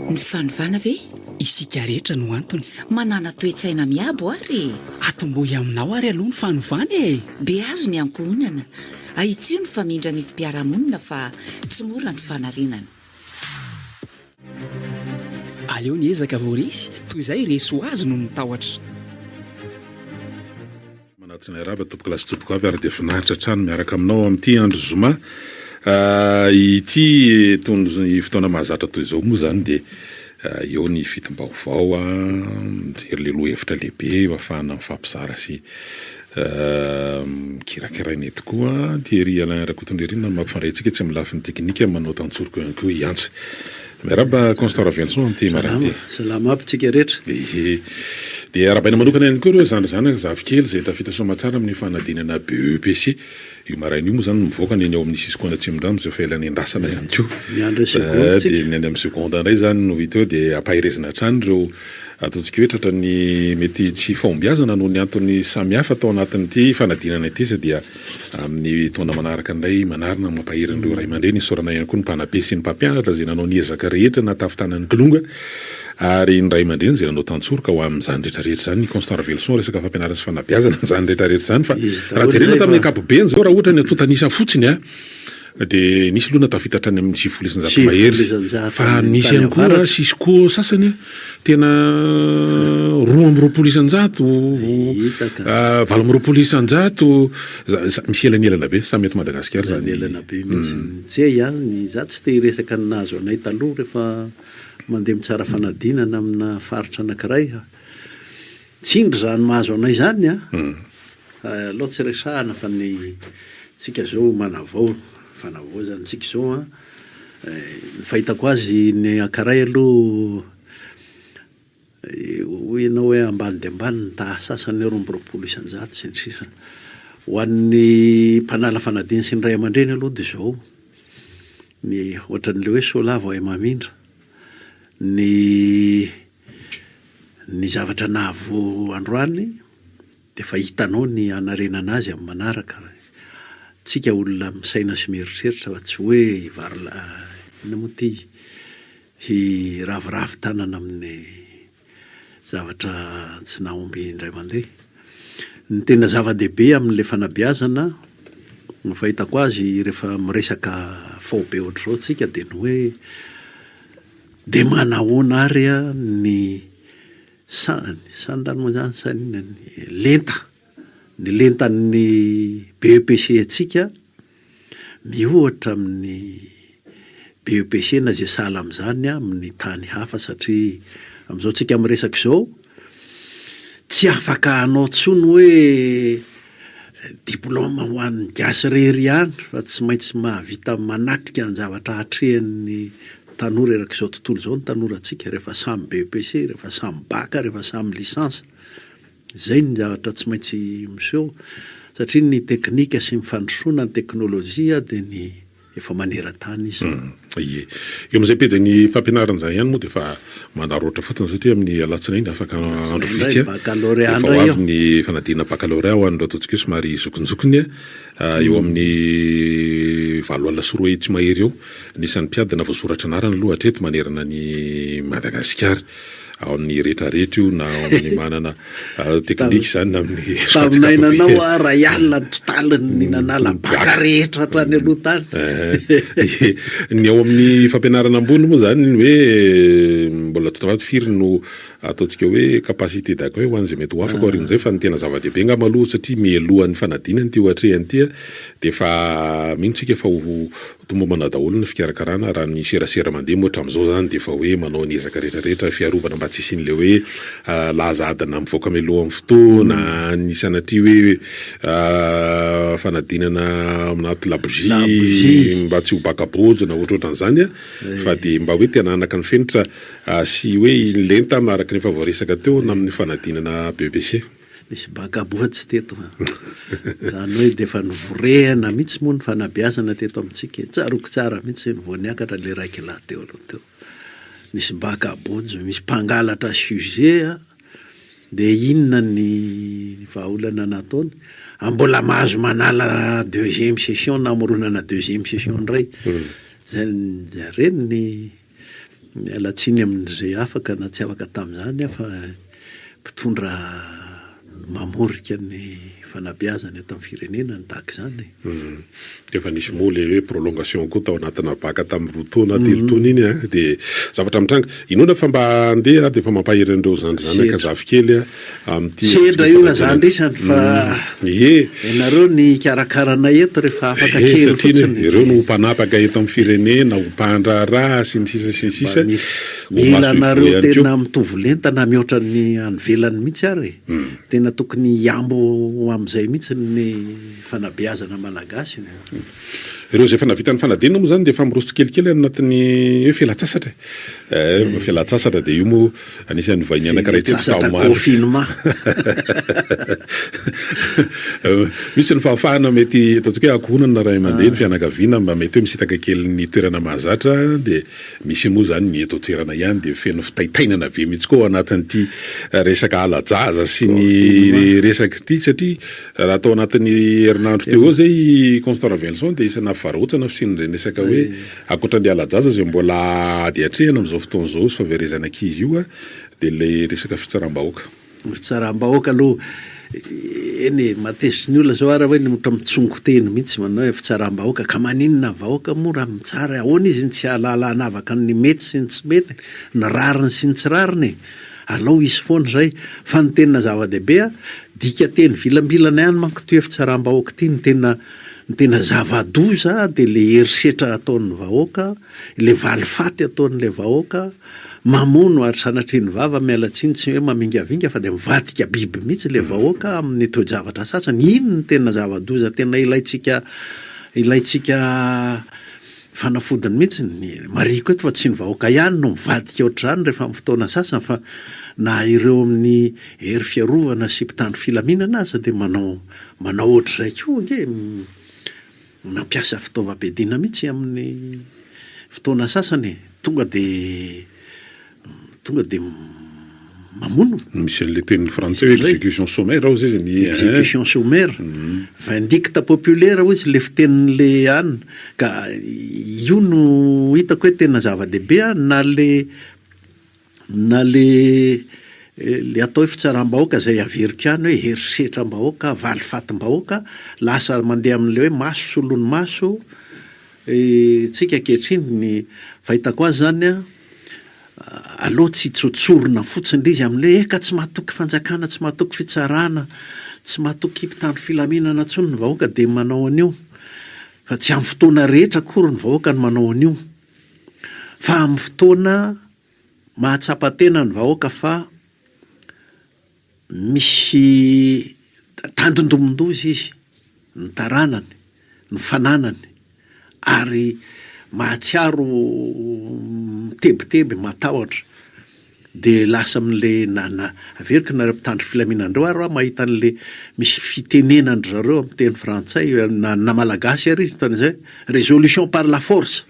Ny fanovana ve? Isika rehetra no antony. Manàna toe-tsaina miabo ary e! Atombohy aminao ary aloha ny fanovana e! Beazo ny ankohonana, ahitsio ny famindra ny ivom-piarahamonina fa tsy mora ny fanarenana. Aleo ny ezaka vao resy toy izay resy ho azy noho ny tahotra. Manatona iarahaba tompokolahy sy tompokovavy ary dia finaritra hatrany miaraka aminao amin'ity andro zoma ity. Itony fotoana mahazatra toy izao moa izany dia eo ny fitim-baovao, mijery ilay lohahevitra lehibe eo ahafahana mifampizara sy mikirakiraina eto koa. Thierry Alain Rakotondriarina no mampifandray antsika etsy amin'ny lafiny teknika, manao tantsoroka eo ihany koa i Antsa. Miarahaba Constant Raveloson amin'ity maraina ity. Salama aby tsika rehetra. Ehe. Dia arahabaina manokana ihany koa ireo zandry zanaka, zafikely izay tafita soamatsara amin'ny fanadinana BEPC. Io maraina io moa izany no mivoaka ny eny ao amin'ny Cisco Atsimondrano izay efa ela niandrasana ihany koa. Miandry seconde tsika. Dia ny any amin'ny seconde indray izany no hita eo dia ampaherezina hatrany ireo ataontsika hoe tratran'ny mety tsy fahombiazana noho ny antony samihafa tao anatin'ity fanadinana ity sadia Amin'ny taona manaraka indray, manarina ny mampahery an'ireo ray aman-dreny, isaorana ihany koa ny mpanabe sy ny mpampianatra izay nanao ny ezaka rehetra nahatafitana ny kilonga ary ny ray aman-dreny izay nanao tantsoroka ho amin'izany rehetra rehetra izany. Constant Raveloson, resaka fampianarana sy fanabeazana izany rehetra rehetra izany fa raha jerena tamin'ny ankapobeny izao raha ohatra ny antontan'isa fotsiny a, dia nisy aloha nahatafita hatrany amin'ny 90% mahery fa nisy ihany koa Cisco sasany tena 22%, 28%, misy elanelana be samy eto Madagasikara izany. Elanelana be mihitsy. Tsia ihany, za tsy te hiresaka ny nahazo anay taloha rehefa mandeha mitsara fanadinana amina faritra anankiray. Tsindry izany mahazo anay izany an! Aleo tsy resahana fa ny tsika zao manavao, fanavaozana tsika izao an, ny fahitako azy ny ankaray aloha hoy ianao hoe ambany dia ambany ny taha sasany 22% sy ny sisa. Ho an'ny mpanala fanadina sy ny ray aman-dreny aloha dia izao, ny ohatran'ilay hoe soa lava hay mamindra, ny ny zavatra nahavoa androany dia efa hitanao ny hanarenana azy amin'ny manaraka. Tsika olona misaina sy mieritreritra fa tsy hoe hivarila inona moa ity hiraviravy tanana amin'ny zavatra tsy nahomby indray mandeha. Ny tena zava-dehibe amin'ilay fanabeazana, ny fahitako azy rehefa miresaka faobe ohatr'izao tsika dia ny hoe dia manahoana ary ny Sa, sandany moa zany sa inona ny lenta, ny lentan'ny BEPC antsika miohatra amin'ny BEPC na izay sahala amin'izany amin'ny tany hafa satria amin'izao tsika miresaka izao tsy afaka hanao intsony hoe diplaoma ho an'ny gasy irery ihany fa tsy maintsy mahavita manatrika ny zavatra atrehin'ny tanora erak'izao tontolo izao ny tanorantsika rehefa samy BEPC, rehefa samy bac, rehefa samy licence. Izay ny zavatra tsy maintsy miseho satria ny teknika sy ny fandrosoana ny teknolojia dia ny efa maneran-tany izy. Ie. Eo amin'izay pejin'ny fampianarana izay ihany moa dia efa manararaotra fotsiny satria amin'ny alatsinainy afaka andro vitsy dia efa ho avy ny fanadinana baccalauréat ho an'ireo ataontsika hoe somary zokinjokiny eo amin'ny 208 mahery eo ny isan'ny mpiadina voasoratra anarana aloha hatreto manerana an'i Madagasikara. Ao amin'ny rehetra rehetra io na ao amin'ny manana teknika izany na amin'ny sokajy Taminay nanao aho iray alina ny totaliny nanala baka rehetra hatrany aloha tany. Ny ao amin'ny fampianarana ambony moa izany ny hoe mbola tsy tonga firy no ataontsika hoe capacité d'accueil ho an'izay mety ho afaka aorian'izay fa ny tena zava-dehibe angamba aloha satria mialohan'ny fanadinana ity hoatrehana ity dia efa mino tsika fa ho Tomombana daholo ny fikarakarana, raha ny serasera mandeha moa hatramin'izao izany dia efa hoe manao ny ezaka rehetra rehetra fiarovana mba tsy hisian'ilay hoe laza adina mivoaka mialohan'ny fotoana, ny sanatria hoe fanadinana ao anaty labozia mba tsy ho baka bôjo na ohatrohatran'izany fa dia mba hoe tena hanaka ny fenitra sy hoe lenta araka ny efa voaresaka teo na amin'ny fanadinana BEPC. Nisy bakaboa tsy teto an! Izany hoe dia efa novorehana mihitsy moa ny fanabeazana teto amintsika e! Tsaroako tsara mihitsy vao niakatra ilay raikilahy teo aloha teo. Nisy bakabojo, misy mpangalatra sujet an! Dia inona ny vahaolana nataony? Ah mbola mahazo manala deuxième session namoronana deuxième session indray. Izay, ireny ny. Miala tsiny amin'izay afaka na tsy afaka tamin'izany aho fa mpitondra mamorika ny fanabeazana eto amin'ny firenena ny tahaka izany e. Efa nisy moa ilay hoe prolongation koa tao anatina bacc tamin'ny 2 taona, 3 taona iny an, dia zavatra mitranga. Inoana fa mba handeha ary dia efa mampahery an'ireo zandry zanaka zafikely amin'ity Sendra io razandry isany fa Ie. ianareo ny hikarakara anay eto rehefa afaka Ie, kely satria fotsiny. ireo no ho mpanapaka eto amin'ny firenena, ho mpandraharaha sy ny sisa sy ny sisa. Mba Ho mila masoivoho anareo ihany koa. tena mitovy lenta na mihoatra ny any ivelany mihitsy ary e. Tena tokony hiambo ho amin'izay mihitsy ny fanabeazana malagasy. Ireo izay efa nahavita ny fanadinana moa izany dia efa miroso tsikelikely any anatin'ny hoe fialan-tsasatra e. Eh, fialan-tsasatra dia io moa anisan'ny vahiny anankiray teto Fialan-tsasatra tamin'ny confinement. Misy ny fahafahana mety ataontsika hoe ankohonana ray aman-dreny, fianakaviana mba mety hoe misintaka kely ny toerana mahazatra dia Misy moa izany ny eto an-toerana ihany dia feno fitaintainana be mihitsy koa ao anatin'ity resaka hala-jaza sy ny resaka ity satria raha tao anatin'ny herinandro teo eo izay i Constant Ravelison dia isan'ny nahavarahontsana fisian'ireny resaka hoe ankoatra ny hala-jaza izay mbola ady atrehina amin'izao fotoana izao sy fahaverezana ankizy io dia ilay resaka fitsaram-bahoaka. Ny fitsaram-bahoaka aloha, eny e, mahatezitry ny olona zao ary hoe ny ohatra mitsongo teny mihitsy manao hoe fitsaram-bahoaka, ka maninona ny vahoaka moa raha mitsara, ahoana izy no tsy hahalala hanavaka ny mety sy ny tsy mety, ny rariny sy ny tsy rariny e? Alao hisy foana izay, fa ny tena zava-dehibe a, dika-teny vilambilana ihany manko ity hoe fitsaram-bahoaka ity, ny tena ny tena zava-doza dia ilay herisetra ataon'ny vahoaka, Ilay valifaty ataon'ilay vahoaka, mamono ary sanatria ny vava, miala tsiny tsy hoe mamingavinga fa dia mivadika biby mihitsy ilay vahoaka amin'ny toe-javatra sasany, iny no tena zava-doza tena ilaintsika ilaintsika fanafodiny mihitsy, marihiko eto fa tsy ny vahoaka ihany no mivadika ohatr'izany rehefa amin'ny fotoana sasany fa na ireo amin'ny hery fiarovana sy mpitandro filaminana aza dia manao manao ohatr'izay koa ange. Nampiasa fitaovam-piadiana mihitsy amin'ny fotoana sasany e! Tonga dia tonga dia mamono. Misy an'ilay teny frantsay hoe exécution sommaire hozy izy ny. Exécution sommaire, vindicte populaire hozy ilay fitenin'ilay anona. Ka io no hitako hoe tena zava-dehibe an, na ilay Na le le atao hoe fitsaram-bahoaka izay averiko ihany hoe herisetram-bahoaka, valifatim-bahoaka, lasa mandeha amin'ilay hoe maso solon'ny maso tsika ankehitriny. Ny fahitako azy izany an, aleo tsy tsotsorina fotsiny ilay izy amin'ilay hoe eka tsy mahatoky fanjakana, tsy mahatoky fitsarana, tsy mahatoky mpitandro filaminana intsony ny vahoaka dia manao an'io. Fa tsy amin'ny fotoana rehetra akory ny vahoaka no manao an'io. Fa amin'ny fotoana mahatsapa tena ny vahoaka fa misy tandindomin-doza izy, ny taranany, ny fananany ary mahatsiaro mitebiteby, matahotra. Dia lasa amin'ilay na na averiko nareo mpitandro filaminana ireo ary aho mahita an'ilay misy fitenenan-dry zareo amin'ny teny frantsay na na malagasy ary izy niteny izay résolution par la force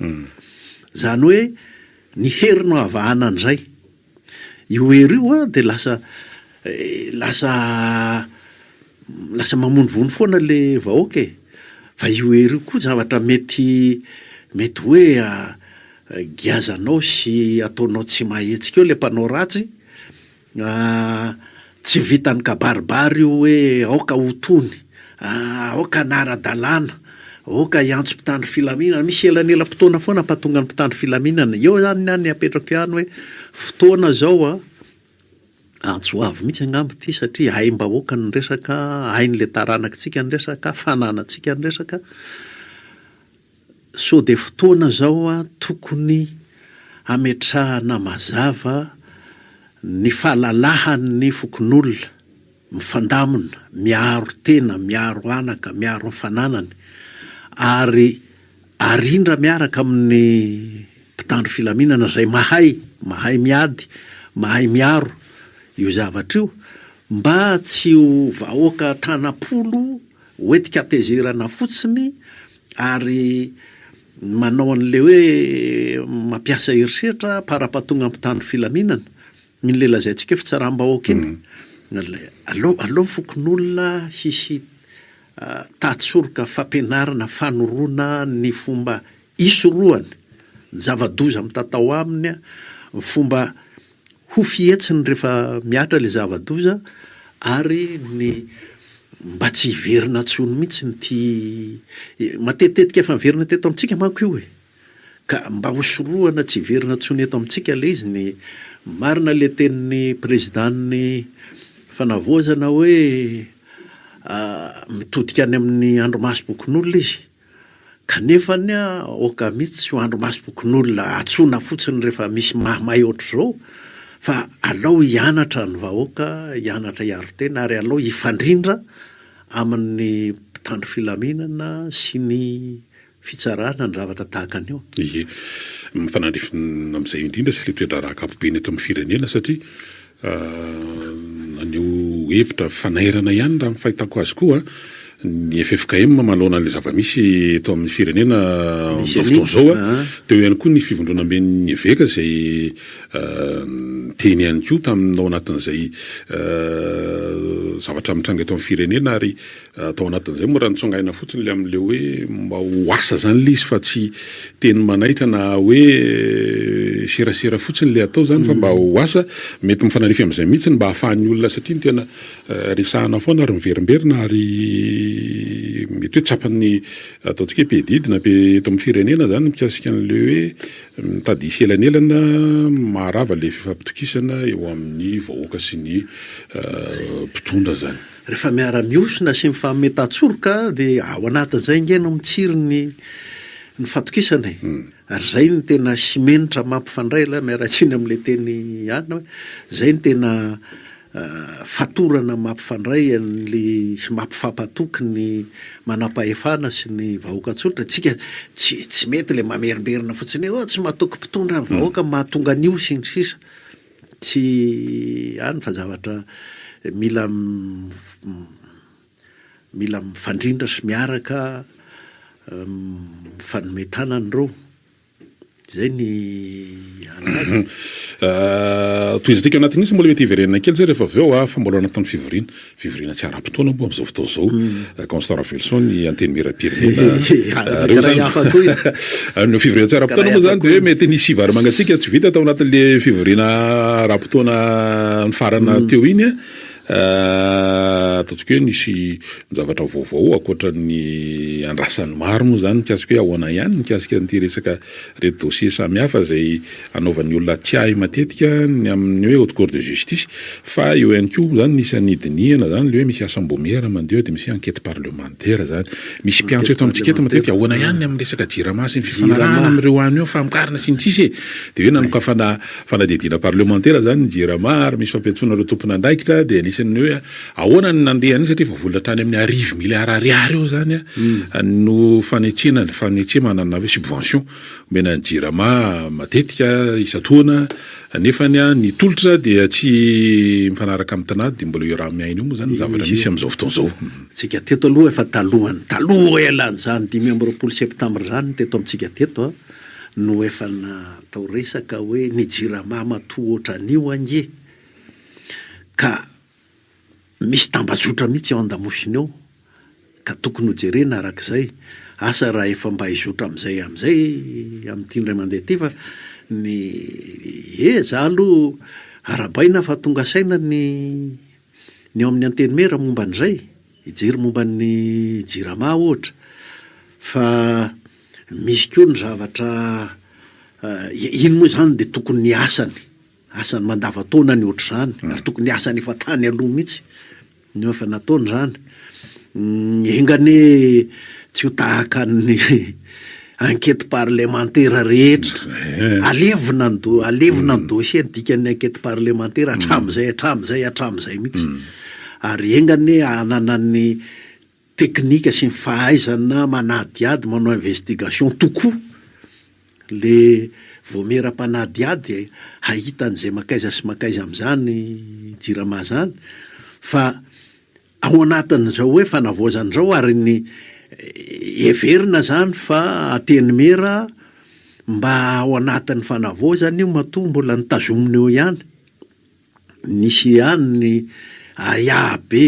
izany hoe ny hery no ahavahana an'izay io hery io an dia lasa lasa lasa mamonovono foana ilay vahoaka e fa io hery io koa zavatra mety mety hoe Giazanao sy ataonao tsy mahetsika eo le mpanao ratsy tsy vitan'ny kabaribary io hoe aoka ho tony, aoka hanara-dalàna, aoka hiantso mpitandro filaminana, misy elanelam-potoana foana hampatonga ny mpitandro filaminana, eo zany ny ahy ny apetrako ihany hoe fotoana zao an, antso avo mihitsy angamba ity satria haim-bahoaka ny resaka, hain'le taranakitsika ny resaka, fananantsika ny resaka, Sao dia fotoana izao tokony hametrahana mazava ny fahalalahan'ny fokonolona mifandamina, miaro tena, miaro anaka, miaro ny fananany ary arindra miaraka amin'ny mpitandro filaminana izay mahay, mahay miady, mahay miaro io zavatra io mba tsy ho vahoaka tanam-polo hoentin-katezerana fotsiny ary manao an'ilay hoe mampiasa herisetra para-pahatonga mpitandro filaminana, iny ilay lazaintsika hoe fitsaram-bahoaka iny, aleo aleo ny fokonolona hisy tantsoroka fampianarana fanoroana ny fomba hisorohany ny zava-doza mitatao aminy. ny fomba ho fihetsiny rehefa mihatra ilay zava-doza ary ny mba tsy hiverina intsony mihitsy ity, matetitetika efa niverina teto amintsika manko io e! Ka mba ho sorohana tsy hiverina intsony eto amintsika ilay izy ny marina ilay tenin'ny président-n'ny fanavaozana hoe mitodika any amin'ny andrimasom-pokonolona izy kanefa anie aoka mihitsy tsy ho andrimasom-pokonolona antsoina fotsiny rehefa misy mahamay ohatr'izao fa alao hianatra ny vahoaka hianatra hiaro tena ary alao hifandrindra amin'ny mpitandro filaminana sy ny fitsarana ny zavatra tahaka an'io. Ie. Mifanandrify amin'izay indrindra sy ilay toe-draharaha ankapobeny eto amin'ny firenena satria naneho hevitra fanairana ihany raha ny fahitako azy koa ny ffkm manoloana an'ilay zava-misy eto amin'ny firenena amin'izao fotoana izao. Teo ihany koa ny fivondronamben'ny eveka izay niteny ihany koa tamin'ny ao anatin'izay zavatra mitranga eto amin'ny firenena ary Tao anatin'izay moa raha nitsongaina fotsiny ilay amin'ilay hoe mba ho asa izany ilay izy fa tsy teny manaitra na hoe serasera fotsiny ilay atao izany fa mba ho asa mety mifanandrify amin'izay mihitsy mba hahafahan'ny olona satria ny tena resahana foana ary miverimberina ary mety hoe tsapan'ny ataontsika hoe mpiadidy na eto amin'ny firenena izany mikasika an'ilay hoe mitady hisy elanelana maharava ilay fifampitokisana eo amin'ny vahoaka sy ny mpitondra izany. Rehefa miara-mihosona sy mifanome tantsoroka dia ao anatin'izay ange no mitsiry ny ny fatokisana e! Ary izay no tena simenitra mampifandray ilay miala tsiny amin'ilay teny ihany hoe izay no tena fatorana mampifandray an'ilay sy mampifampatoky ny manampahefana sy ny vahoaka tsolotra. Tsika tsy tsy mety ilay mamerimberina fotsiny hoe oh tsy matoky mpitondra ny vahoaka mahatonga an'io sy ny sisa. Tsy any fa zavatra mila mila mifandrindra sy miaraka mifanome tanana ireo. Izay ny anazy. Tohizantsika ao anatin'iny sa mbola mety hiverenana kely zay rehefa avy eo fa mbola ao anatin'ny fivoriana. Fivoriana tsy ara-potoana moa amin'izao fotoana izao. Constant Raveloson ny Antenimierampirenena. Reo zany. Ny fivoriana tsy ara-potoana moa zany dia hoe mety nisy vary mangatsiaka tsy vita tao anatin'le fivoriana ara-potoana nifarana teo iny. Ataontsika hoe nisy zavatra vaovao ankoatra ny andrasan'ny maro moa zany mikasika hoe ahoana ihany mikasika an'ity resaka Ireto dossier samihafa izay anaovan'ny olona tsiahy matetika ny amin'ny hoe haute cour de justice fa eo ihany koa izany ny isan'ny dinihana izany ilay hoe misy asam-bomiera mandeha eo dia misy enquête parlementaire izany. Misy mpiantso eto amintsika eto matetika ahoana ihany ny amin'ny resaka jirama sy ny fifanarahana amin'ireo any eo famokarana sy ny sisa e! Dia hoe nanokafana fanadihadiana parlemantera izany ny jirama ary misy fampiantsoana ireo tompon'andraikitra dia anisan'ny hoe Ahoana no nandehan'io satria efa vola hatrany amin'ny arivo miliara ariary eo izany no fanetsena, fanetsemana na hoe subvention omena ny Jirama matetika isan-taona nefany ny tolotra dia tsy mifanaraka amin'ny tinady dia mbola io rà-miaina io moa izany ny zavatra misy amin'izao fotoana izao. Tsika teto aloha efa talohan'ny taloha ela an'izany 25 septambra izany teto amintsika teto no efa natao resaka hoe ny Jirama matoa ohatran'io ange ka Misy tambajotra mihitsy ao andamosiny ao ka tokony ho jerena arak'izay. Asa raha efa mba hizotra amin'izay amin'izay amin'ity indray mandeha ity fa ny e za aloha arahabaina fa tonga saina ny ny ao amin'ny antenimiera momba an'izay, hijery momba ny jirama ohatra fa misy koa ny zavatra iny moa izany dia tokony ny asany Asany mandavantaona ny ohatr'izany ary tokony asany efa tany aloha mihitsy no efa nataony izany. Enga anie tsy ho tahaka ny enquête parlemantera rehetra. Alevina ny do- alevina ny dossier ny dikan'ny enquête parlemantera hatramin'izay hatramin'izay hatramin'izay mihitsy. Ary enga anie hanana ny teknika sy ny fahaizana manadihady, manao investigation tokoa le vaomiera mpanadihady hahita an'izay mankaiza sy mankaiza amin'izany jirama zany fa ao anatin'izao hoe fanavaozana izao ary ny heverina zany fa antenimiera mba ao anatin'ny fanavaozana io matoa mbola notazomina eo ihany, nisy ihany ny ahiahy be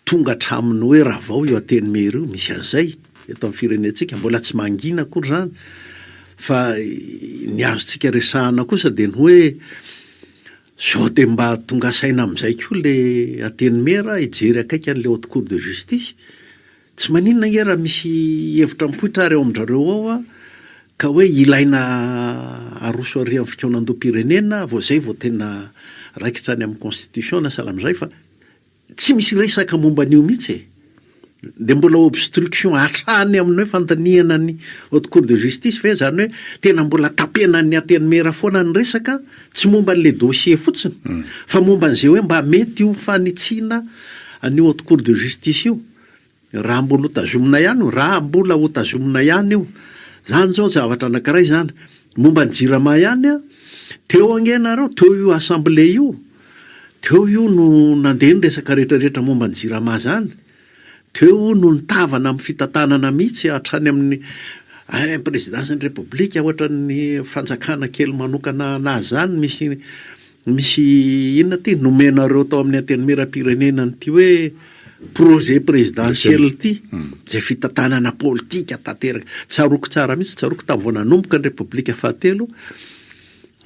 Tonga hatramin'ny hoe ravao io Antenimiera io, misy an'izay eto amin'ny firenentsika, mbola tsy mangina akory izany. Fa ny azontsika resahana kosa dia ny hoe sao dia mba tonga saina amin'izay koa le Antenimiera hijery akaiky an'ilay Haute Cour de Justice. Tsy maninona ange raha misy hevitra mipoitra ary ao amin-drareo ao an, ka hoe ilaina aroso ary amin'ny fikaonandoham-pirenena vao izay vao tena raikitra any amin'ny constitution na sahala amin'izay fa Tsy misy resaka momba an'io mihitsy e! Dia mbola obstruction hatrany amin'ny hoe fandinihana ny Haute Cour de Justice ve? Izany hoe tena mbola tapenan'ny Antenimiera foana ny resaka, tsy momba an'ilay dossier fotsiny fa momba an'izay hoe mba mety ho fanitsiana an'io Haute Cour de Justice io. Raha mbola ho tazomina ihany io, raha mbola ho tazomina ihany io. Zany zao zavatra anakiray zany. Momba ny jirama ihany an, teo ange nareo, teo io assemblée io, teo io no nandeha ny resaka rehetra rehetra momba ny jirama zany, teo io no nitavana amin'ny fitantanana mihitsy hatrany amin'ny un présidence ny repoblika ohatran'ny fanjakana kely manokana anazy zany misy Misy inona ity nomenareo tao amin'ny antenimierampirenena an'ity hoe projet présidentiel ity, izay fitantanana politika tanteraka. Tsaroako tsara mihitsy, tsaroako tamin'ny vao nanomboka ny repoblika fahatelo,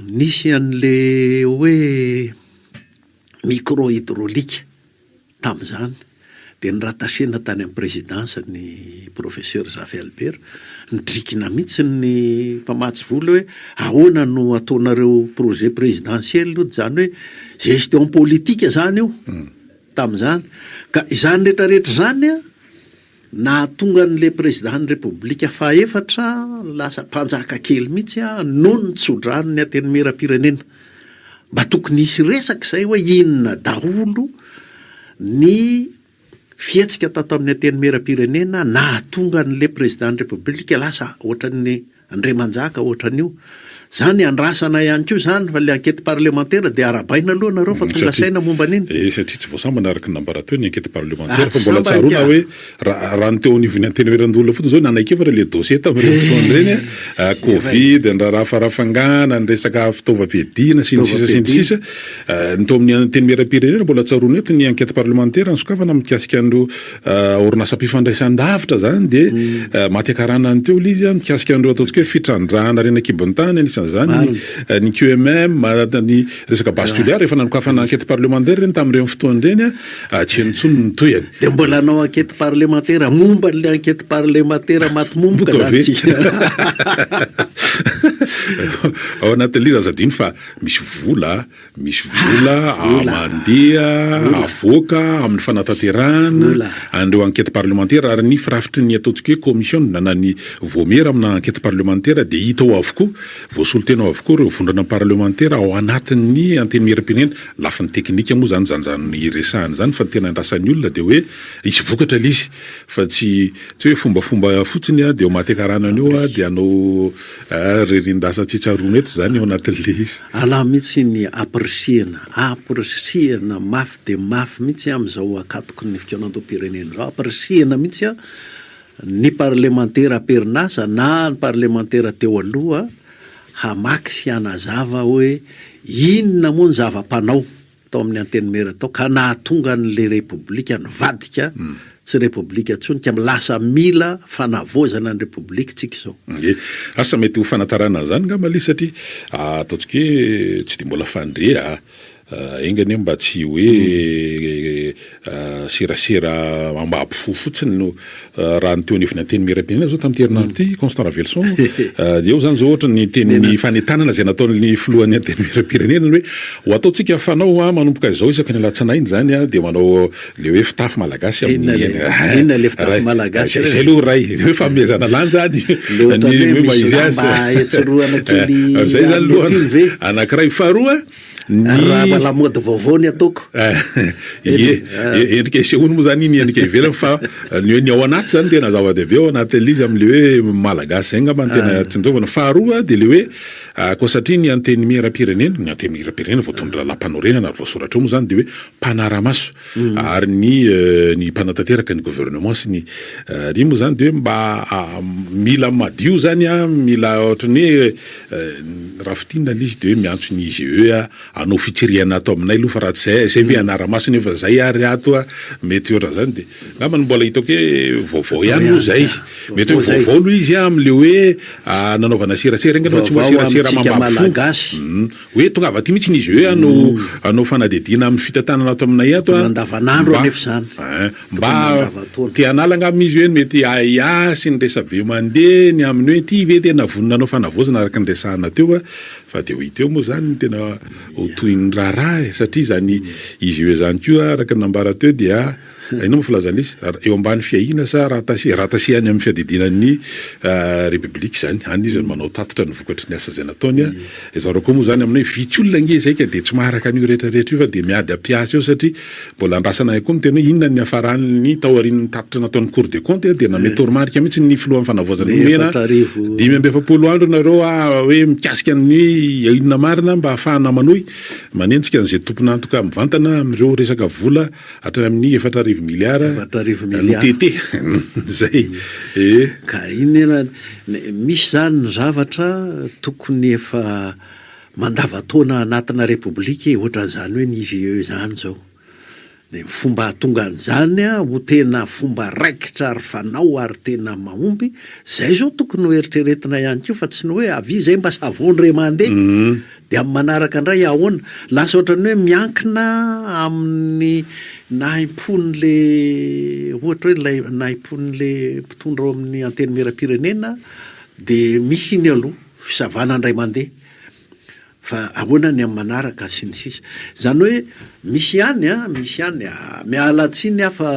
nisy an'le hoe micro hydraulique. Tamin'izany dia ni-rattacher-na tany amin'ny présidence ny Professeur Zafy Albert, nidrikina mihitsy ny mpamatsy vola hoe ahoana no ataonareo projet présidentiel io, izany hoe gestion politique izany io tamin'izany. Ka izany rehetra rehetra izany an, nahatonga an'ilay président-n'ny Repoblika fahaefatra lasa mpanjaka kely mihitsy noho ny tso-dranon'ny Antenimierampirenena. Mba tokony hisy resaka izay hoe inona daholo ny fihetsika tato amin'ny Antenimierampirenena nahatonga an'ilay président-n'ny Repoblika lasa ohatran'ny Andriamanjaka ohatran'io. Zany andrasana ihany koa zany fa le enquête parlementaire dia arahabaina aloha nareo fa tonga saina momba an'iny. Eh satria tsy vao sambany araka ny nambara teo ny enquête parlementaire fa mbola tsaroana hoe raha ny teo anivon'ny antenimierandoholona fotsiny zao nanaiky efatra le dossier tamin'ireny fotoana ireny a, covid, ny raharaha farafangana, ny resaka fitaovam-piadiana sy ny sisa sy ny sisa. Ny teo amin'ny antenimieram-pirenena mbola tsaroana eto ny enquête parlementaire nisokafana mikasika an'ireo Orinasam-pifandraisan-davitra izany dia maty an-karanany teo ilay izy mikasika an'ireo ataontsika hoe fitrandrahana harena an-kibon'ny tany, anisan'izany ny QMM, ny resaka Base Toliara, efa nanokafana enquête parlementaire ireny tamin'ireny fotoana ireny, tsy heno intsony ny tohiny. Dia mbola hanao enquête parlementaire momba an'ilay enquête parlementaire maty momoka izany tsika. Ao anatin'ilay izy aza adino fa misy vola Misy vola mandeha avoaka amin'ny fanatanterahana an'ireo enquête parlementaire ary ny firafitry ny ataontsika hoe commission na ny vaomiera amina enquête parlementaire dia hita ao avokoa, voasolo tena ao avokoa ireo vondrona parlemantera ao anatin'ny antenimierampirenena. Lafiny teknika moa izany izany resahana izany fa ny tena andrasan'ny olona dia hoe hisy vokatra ilay izy fa tsy tsy hoe fombafomba fotsiny dia eo maty an-karanana eo dia hanao Ririn-dasa tsy tsaroana eto izany ao anatin'ilay izy. Alà mihitsy ny ampirisihina, ampirisihina mafy dia mafy mihitsy amin'izao akatoky ny fikaonandoham-pirenena izao, ampirisihina mihitsy ny parlemantera am-perinasa na ny parlemantera teo aloha hamaky sy hanazava hoe inona moa ny zava-panao tao amin'ny Antenimiera tao ka nahatonga an'ilay Repoblika nivadika tsy Repoblika intsony ka lasa mila fanavaozana ny Repoblika tsika izao. Ie. Asa mety ho fanatsarana an'izany angamba ilay izy satria ataontsika hoe tsy dia mbola fandre a! Enga anie mba tsy hoe serasera ambabo fo fotsiny no raha ny teo anivon'ny Antenimierampirenena izao tamin'ity herinandro ity, Constant Raveloson, eo izany izao ohatra ny teny fanentanana izay nataon'ny filohan'ny Antenimierampirenena ny hoe ho ataontsika fanao manomboka izao isaky ny alatsinainy izany dia manao ilay hoe fitafy malagasy amin'ny Inona ilay fitafy malagasy? Izay aloha iray, hoe fanomezana lanja ny hoe maha izy azy. Izay izany aloha anankiray. Faharoa, Ny. Raha mba lamaody vaovao ny ataoko. Ie, endrika isehoany moa zany iny endrika ivelany fa ny hoe ny ao anaty zany tena zava-dehibe ao anatin'ilay izy amin'ilay hoe malagasy zay angamba no tena tsinjovana. Faharoa dia ilay hoe Koa satria ny Antenimierampirenena, ny Antenimierampirenena voatondro lalàmpanorenana ary voasoratra ao moa izany dia hoe mpanara-maso ary ny ny mpanatanteraka ny gouvernement sy ny ry moa izany dia hoe mba mila madio izany an, mila ohatran'ny hoe raha fintinina ilay izy dia hoe miantso ny IGE hanao fitsirihana ato aminay aloha fa raha tsy izay, izay ve hanara-maso nefa izay ary ato an, mety ohatran'izany dia angamba ny mbola hitako hoe vaovao ihany moa izay. Mety hoe vaovao aloha izy amin'ilay hoe nanaovana serasera iny fa tsy hoe serasera mambabo fo. Hoe tongava aty mihitsy ny IGE hanao hanao fanadihadiana amin'ny fitantanana ato aminay ato an. Mandavanandro anefa izany. Mba te hanala angamba izy hoe mety ahiahy sy ny resabe mandeha ny amin'ny hoe ity ve tena vonona hanao fanavaozana araka ny resahana teo fa dia ho hita eo moa izany ny tena ho tohin'ny raharaha e satria izany IGE izany koa araka ny nambara teo dia Inona moa filazana izy? Eo ambany fiahiana sa rattaché? Rattaché any amin'ny fiadidiana ny Repoblika izany. Any izy no manao tatitra ny vokatry ny asa izay nataony. Zareo koa moa izany amin'ny hoe vitsy olona ange izay ka dia tsy maharaka an'io rehetra rehetra io fa dia miady hampiasa eo satria mbola andrasana ihany koa ny tena hoe inona ny niafaran'ny taorian'ny tatitra nataon'ny Cour des comptes dia nanome toromarika mihitsy ny filohan'ny fanavaozana nomena 45 andro nareo hoe mikasika ny inona marina mba hahafahana manohy manenjika an'izay tompon'antoka mivantana amin'ireo resaka vola Hatramin'ny 4000 miliara 4000 miliara. Notete izay e. Ka iny aloha, misy izany ny zavatra tokony efa mandavantaona anatina repoblika e, ohatran'izany hoe ny IGE izany izao. Dia ny fomba hahatonga an'izany ho tena fomba raikitra ary fanao ary tena mahomby, izay izao tokony ho eritreretina ihany koa fa tsy ny hoe avia izay mba savon re mandeha. Dia amin'ny manaraka indray ahoana? Lasa ohatran'ny hoe miankina amin'ny nahim-pon'le ohatra hoe ilay nahim-pon'le mpitondra ao amin'ny antenimierampirenena dia misy iny aloha fisavana indray mandeha fa ahoana ny amin'ny manaraka sy ny sisa. Izany hoe misy ihany an, misy ihany, miala tsiny aho fa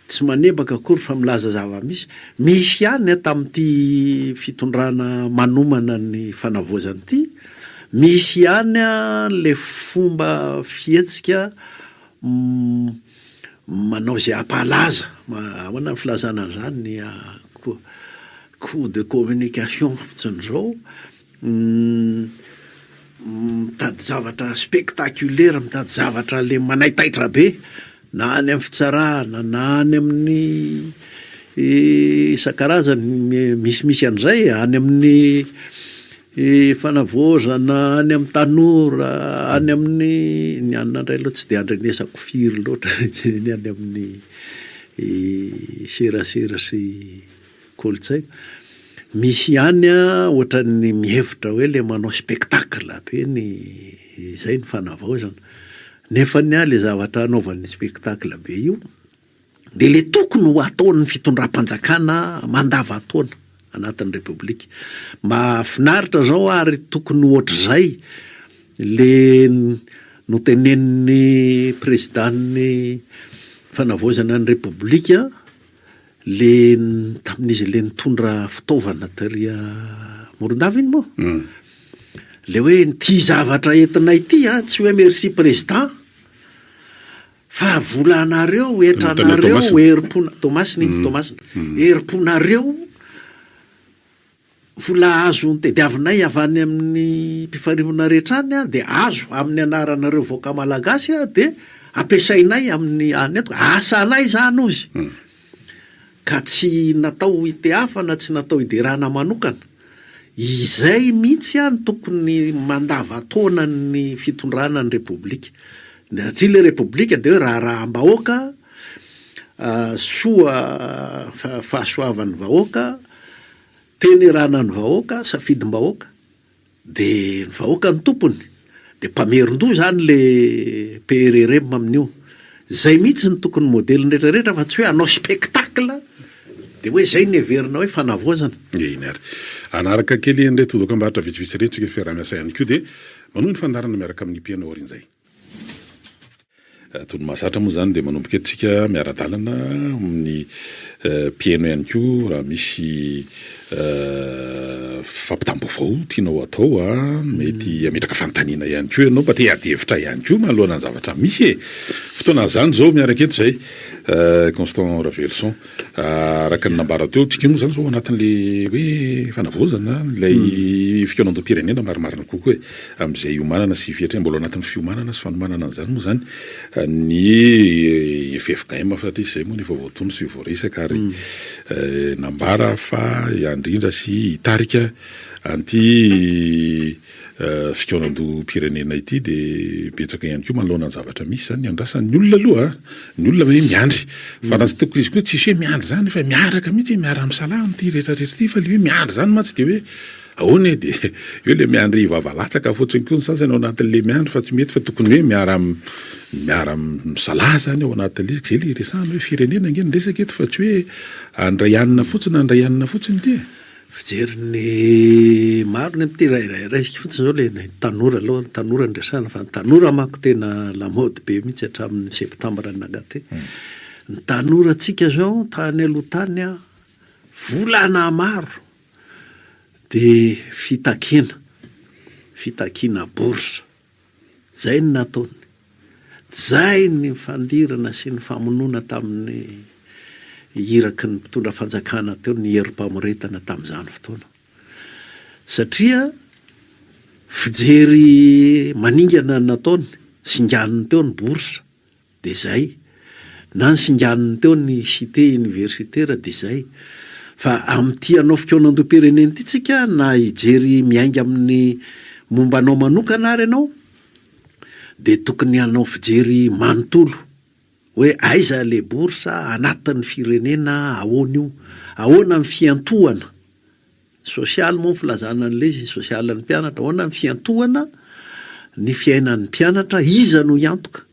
Tsy manebaka akory fa milaza zava-misy. Misy ihany an, tamin'ity fitondrana manomana ny fanavaozana ity, misy ihany an le fomba fihetsika manao izay hampahalaza, ahoana ny filazana an'izany, ny coup de communication fotsiny izao, Mitady zavatra spectaculaire, mitady zavatra le manaitaitra be na any amin'ny fitsarana na any amin'ny isan-karazany misimisy an'izay e, any amin'ny fanavaozana, any amin'ny tanora, any amin'ny, ny anona indray aloha tsy dia andrenesako firy loatra ny any amin'ny serasera sy Kolontsaina. Misy ihany ohatran'ny mihevitra hoe le manao spectacle be ny izay ny fanavaozana. Nefany le zavatra anaovany spectacle be io de le tokony ho ataon'ny fitondram-panjakana mandavan-taona anatin'ny repoblika. Mahafinaritra zao ary tokony ho ohatr'izay le notenenin'ny prezidan'ny fanavaozana ny repoblika Le tamin'izy le nitondra fitaovana tary Morondava iny moa? Le hoe ity zavatra entinay ity an, tsy hoe merci président fa volanareo, hetranareo, herim-pona, Toamasina iny, Toamasina, herim-ponareo Vola azo notediavinay avy any amin'ny mpifarimbona rehetra any dia azo amin'ny anaranareo vahoaka malagasy dia ampiasainay amin'ny any eto. Asanay izany hozy. Ka tsy natao hitehafana, tsy natao hiderana manokana. Izay mihitsy no tokony mandavan-taona ny fitondrana ny Repoblika. Satria ilay Repoblika dia hoe raharaham-bahoaka, soa fahasoavan'ny vahoaka, Teny erana ny vahoaka, safidim-bahoaka, de ny vahoaka no tompony, de mpamerin-doha zany le PRRM amin'io. Zay mihitsy no tokony modeliny rehetra rehetra fa tsy hoe hanao spectacle de hoe zay no heverina hoe fanavaozana. Eny ary. Hanaraka kely an'ireto dokambarotra vitsivitsy ireto isika fiaraha-miasa ihany koa dia manohy ny fandaharana miaraka amin'ny mpihaino aorian'izay. Toy ny mahazatra moa izany dia manomboka eto isika miara-dalana amin'ny mpihaino ihany koa raha misy Fampitam-baovao tianao atao a, mety hametraka fanontaniana ihany koa ianao, mba te hiady hevitra ihany koa manoloana ny zavatra misy e! Fotoana an'izany izao miaraka eto izay Constant Raveloson. Araka ny nambara teo, tsika moa izany izao ao anatin'ilay hoe fanavaozana ilay fikaonandoham-pirenena marimarina kokoa e, amin'izay hiomanana sy fiatrehana, mbola ao anatin'ny fiomanana sy fanomanana an'izany moa izany ny ffkm satria izay moa no efa voatono sy voaresaka ary nambara fa handrindra sy hitarika an'ity fikaonandoham-pirenena ity dia betsaka ihany koa manoloana ny zavatra misy izany ny andrasan'ny olona aloha ny olona hoe miandry fa raha tsy tokony izy koa tsisy hoe miandry izany fa miaraka mihitsy miara-misalahy amin'ity rehetrarehetra ity fa ilay hoe miandry izany mantsy dia hoe Ahoana e? Dia eo ilay miandry vava latsaka fotsiny koa ny sasany ao anatin'ilay miandry fa tsy mety fa tokony hoe miara miara misalahy izany ao anatin'ilay izy. Izay ilay iresahana hoe firenena ange ny resaka eto fa tsy hoe handray hanina fotsiny na handray hanina fotsiny ity e. Fijerin'ny maro ny amin'ity raha raisiko fotsiny izao ilay ny tanora aloha, ny tanora no resahana fa ny tanora manko tena lamaody be mihitsy hatramin'ny septambra nangaty. Ny tanorantsika izao tany aloha tany an, volana maro Dia fitakiana, fitakiana bourse. Izay no nataony. Izay ny nifandirana sy ny famonoana tamin'ny iraky ny mpitondra fanjakana teo, ny herim-pamoretana tamin'izany fotoana. Satria fijery maningana no nataony, singaniny teo ny bourse. Dia izay. Na ny singaniny teo ny cité universitaire dia izay. Fa amin'ity hanao fikaonandoham-pirenena ity tsika na hijery miainga amin'ny momba anao manokana ary ianao dia tokony hanao fijery manontolo hoe aiza ilay bourse anatin'ny firenena ahoana io? Ahoana ny fiantohana? Sosialy moa ny filazana an'ilay izy, sosialin'ny mpianatra. Ahoana ny fiantohana ny fiainan'ny mpianatra, iza no hiantoka?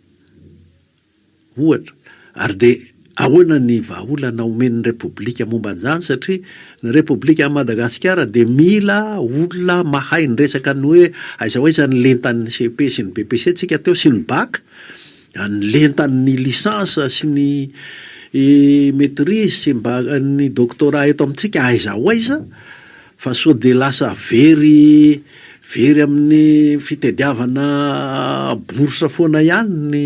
Ohatra. Ary dia ahoana ny vahaolana omen'ny Repoblika momba an'izany satria ny Repoblikan'i Madagasikara dia mila olona mahay ny resaka ny hoe aiza ho aiza ny lentan'ny cepe sy ny BEPC tsika teo sy ny bac, ny lentan'ny licence sy ny maitrise sy mba ny doctorat eto amintsika aiza ho aiza fa sao dia lasa very very amin'ny fitediavana bourse foana ihany ny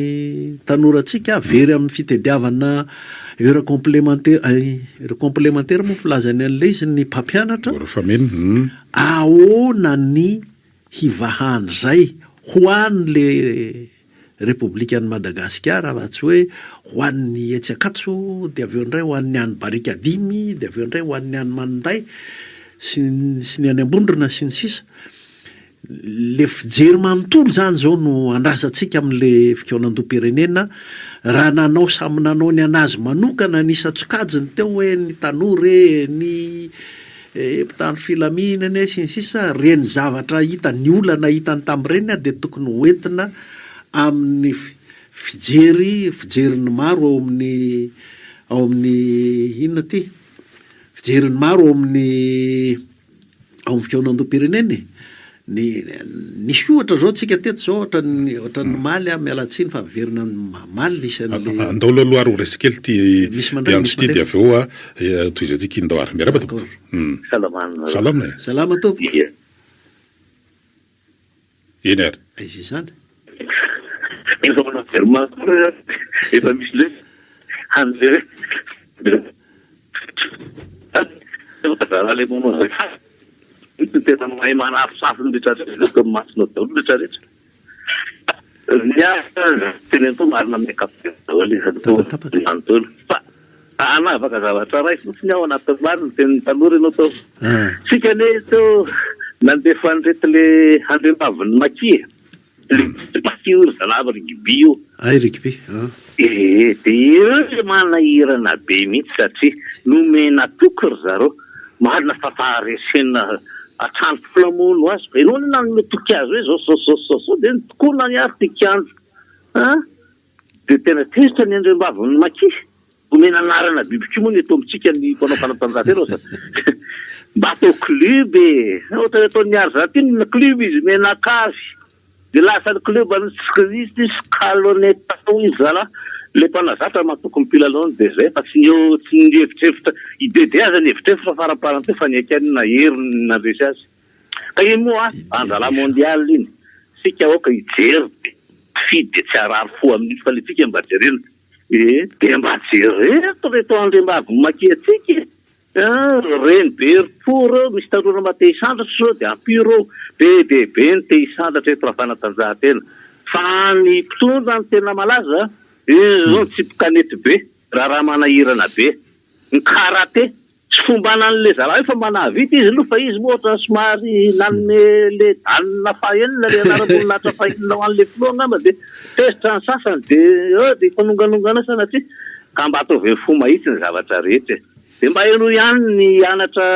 tanorantsika, very amin'ny fitediavana heure complémentaire heure complémentaire moa filazany an'ilay izy ny mpampianatra, Heure fameno, hum. Ahoana ny hivahan'izay ho an'le Repoblikan'i Madagasikara fa tsy hoe ho an'ny etsy Ankatso dia avy eo indray ho an'ny any Barikadimy dia avy eo indray ho an'ny any Maninday sy sy ny any Ambondrona sy ny sisa. Le fijery manontolo izany izao no andrasantsika amin'le fikaonandoham-pirenena raha nanao samy nanao ny an'azy manokana ny isan-tsokajiny teo hoe ny tanora e, ny mpitandro filaminana e, sy ny sisa, ireny zavatra hita, ny olana hitany tamin'ireny dia tokony ho entina amin'ny fijery, fijerin'ny maro ao amin'ny, ao amin'ny inona ity, fijerin'ny maro ao amin'ny, ao amin'ny fikaonandoham-pirenena e. Ny, nisy ohatra izao tsika teto izao ohatran'ny, ohatran'ny omaly aho, miala tsiny fa miverina omaly nisy an'le. Andao aloha aloha ary ho raisiko kely ity mpiantso ity dia avy eo tohizantsika iny ndao ary. Miarahaba tompoko. Salama. Salama e. Salama tompoko. Ie. Eny ary. Aiza izany? Efa manao virement koa efa misy le handeha hoe zara le manao zay. Io no tena mahay manafosafo ny rehetra rehetra, ataony masina daholo ny rehetra rehetra. Ny ahy teny atao marina amin'ny ankapobeny daholo izy Tapatapaka. manontolo. Fa hanavaka zavatra iray fotsiny aho anatin'ny marina, tenin'ny tanora ianao tao. Ah. Tsika anie teo nandefa an'ireto le andriambavin'ny maki e. Rugby io ry zalahy rugby io. Hay rugby an. Ee, dia ireo ilay manahirana be mihitsy satria nomena toky ry zareo. Marina fa faharesena hatrany foana moa no azo fa ianao anie nanome toky azy hoe izao sy izao sy izao sy izao dia nitokonany ary ty kianja an! Dia tena tezitra ny andriambavin'ny maki. Omena anarana biby koa moa ny eto amintsika ny mpanao fanatanjahantena osa. Mba atao club e! Ohatran'ny ataon'ny Argentine club izy mianakavy. Dia lasa ny club an'ny izy ty Scaloneta hoy izy zalahy. Le mpanazatra matoky ny mpilalaony dia zay fa tsy ny eo tsy ny hevitrevitra i Dede aza nihevitrevitra faramparany teo fa niaiky ihany nahery ny nandresy azy. Ka iny moa anjara mondial iny. Sika aoka hijery dia mpifidy dia tsy harary fo amin'iny fa le tsika mba jerena ee. Dia mba jereto reto andriambavy maki antsika e. Reny be herim-po ireo, misy tanora mba te hisandratra izao dia ampio ireo, be dia be ny te hisandratra eto raha fanatanjahantena fa ny mpitondra no tena malaza, io izao ny tsipy kanety be, raharaha manahirana be, ny karate, tsy fombana an'le zalahy io fa mba nahavita izy aloha fa izy moa ohatran'ny somary nanome le dan fahenina, le anaram-boninahitra fahenina ho an'le filoha angamba dia tezitra ny sasany dia eo dia hifanonganongana eo sanatria, ka mba ataovy amin'ny fo mahitsy ny zavatra rehetra e. Dia mba henoy ihany ny anatra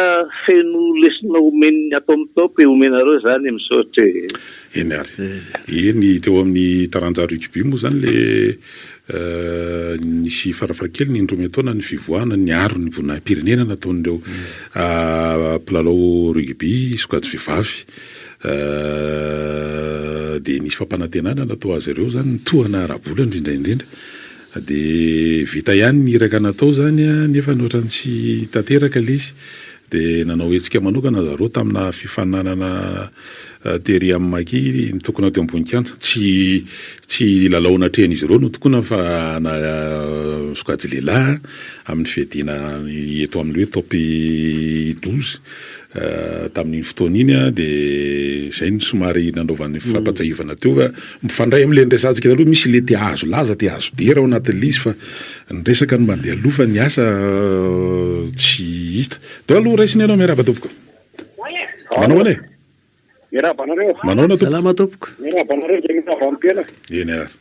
feno lesona omen'ny ato amin'ny top e, omenareo izany e, misaotra e. Eny ary. Eny, teo amin'ny taranja rugby moa izany le nisy farafahakeliny indroa miantaona ny fivoahana niaro ny voninahim-pirenena nataon'ireo mpilalao rugby sokajy vehivavy. Dia nisy fampanantenana natao azy ireo izany, ny tohana ara-bola indrindra indrindra. Dia vita ihany ny iraka natao izany nefa ny ohatran'ny tsy tanteraka ilay izy. Dia nanao hetsika manokana zareo tamina fifaninanana tery amin'ny Maki nitokona teo ambony kianja. Tsy tsy lalao natrehin'izy ireo no tokona fa na sokajy lehilahy amin'ny fiadiana eto amin'ny hoe top 12. Tamin'iny fotoana iny dia izay no somary nanaovany fampatsiahivana teo fa mifandray amin'ilay niresahantsika taloha, misy ilay te hahazo laza, te hahazo dera ao anatin'ilay izy fa ny resaka no mandeha aloha fa ny asa tsy hita. Dao aloha raisina ianao, miarahaba tompoko. Manao ahoana e? Miarahaba anareo. Manao ahoana tompoko? Salama tompoko. Miarahaba anareo dia miarahaba amin'ny tena. Eny ary.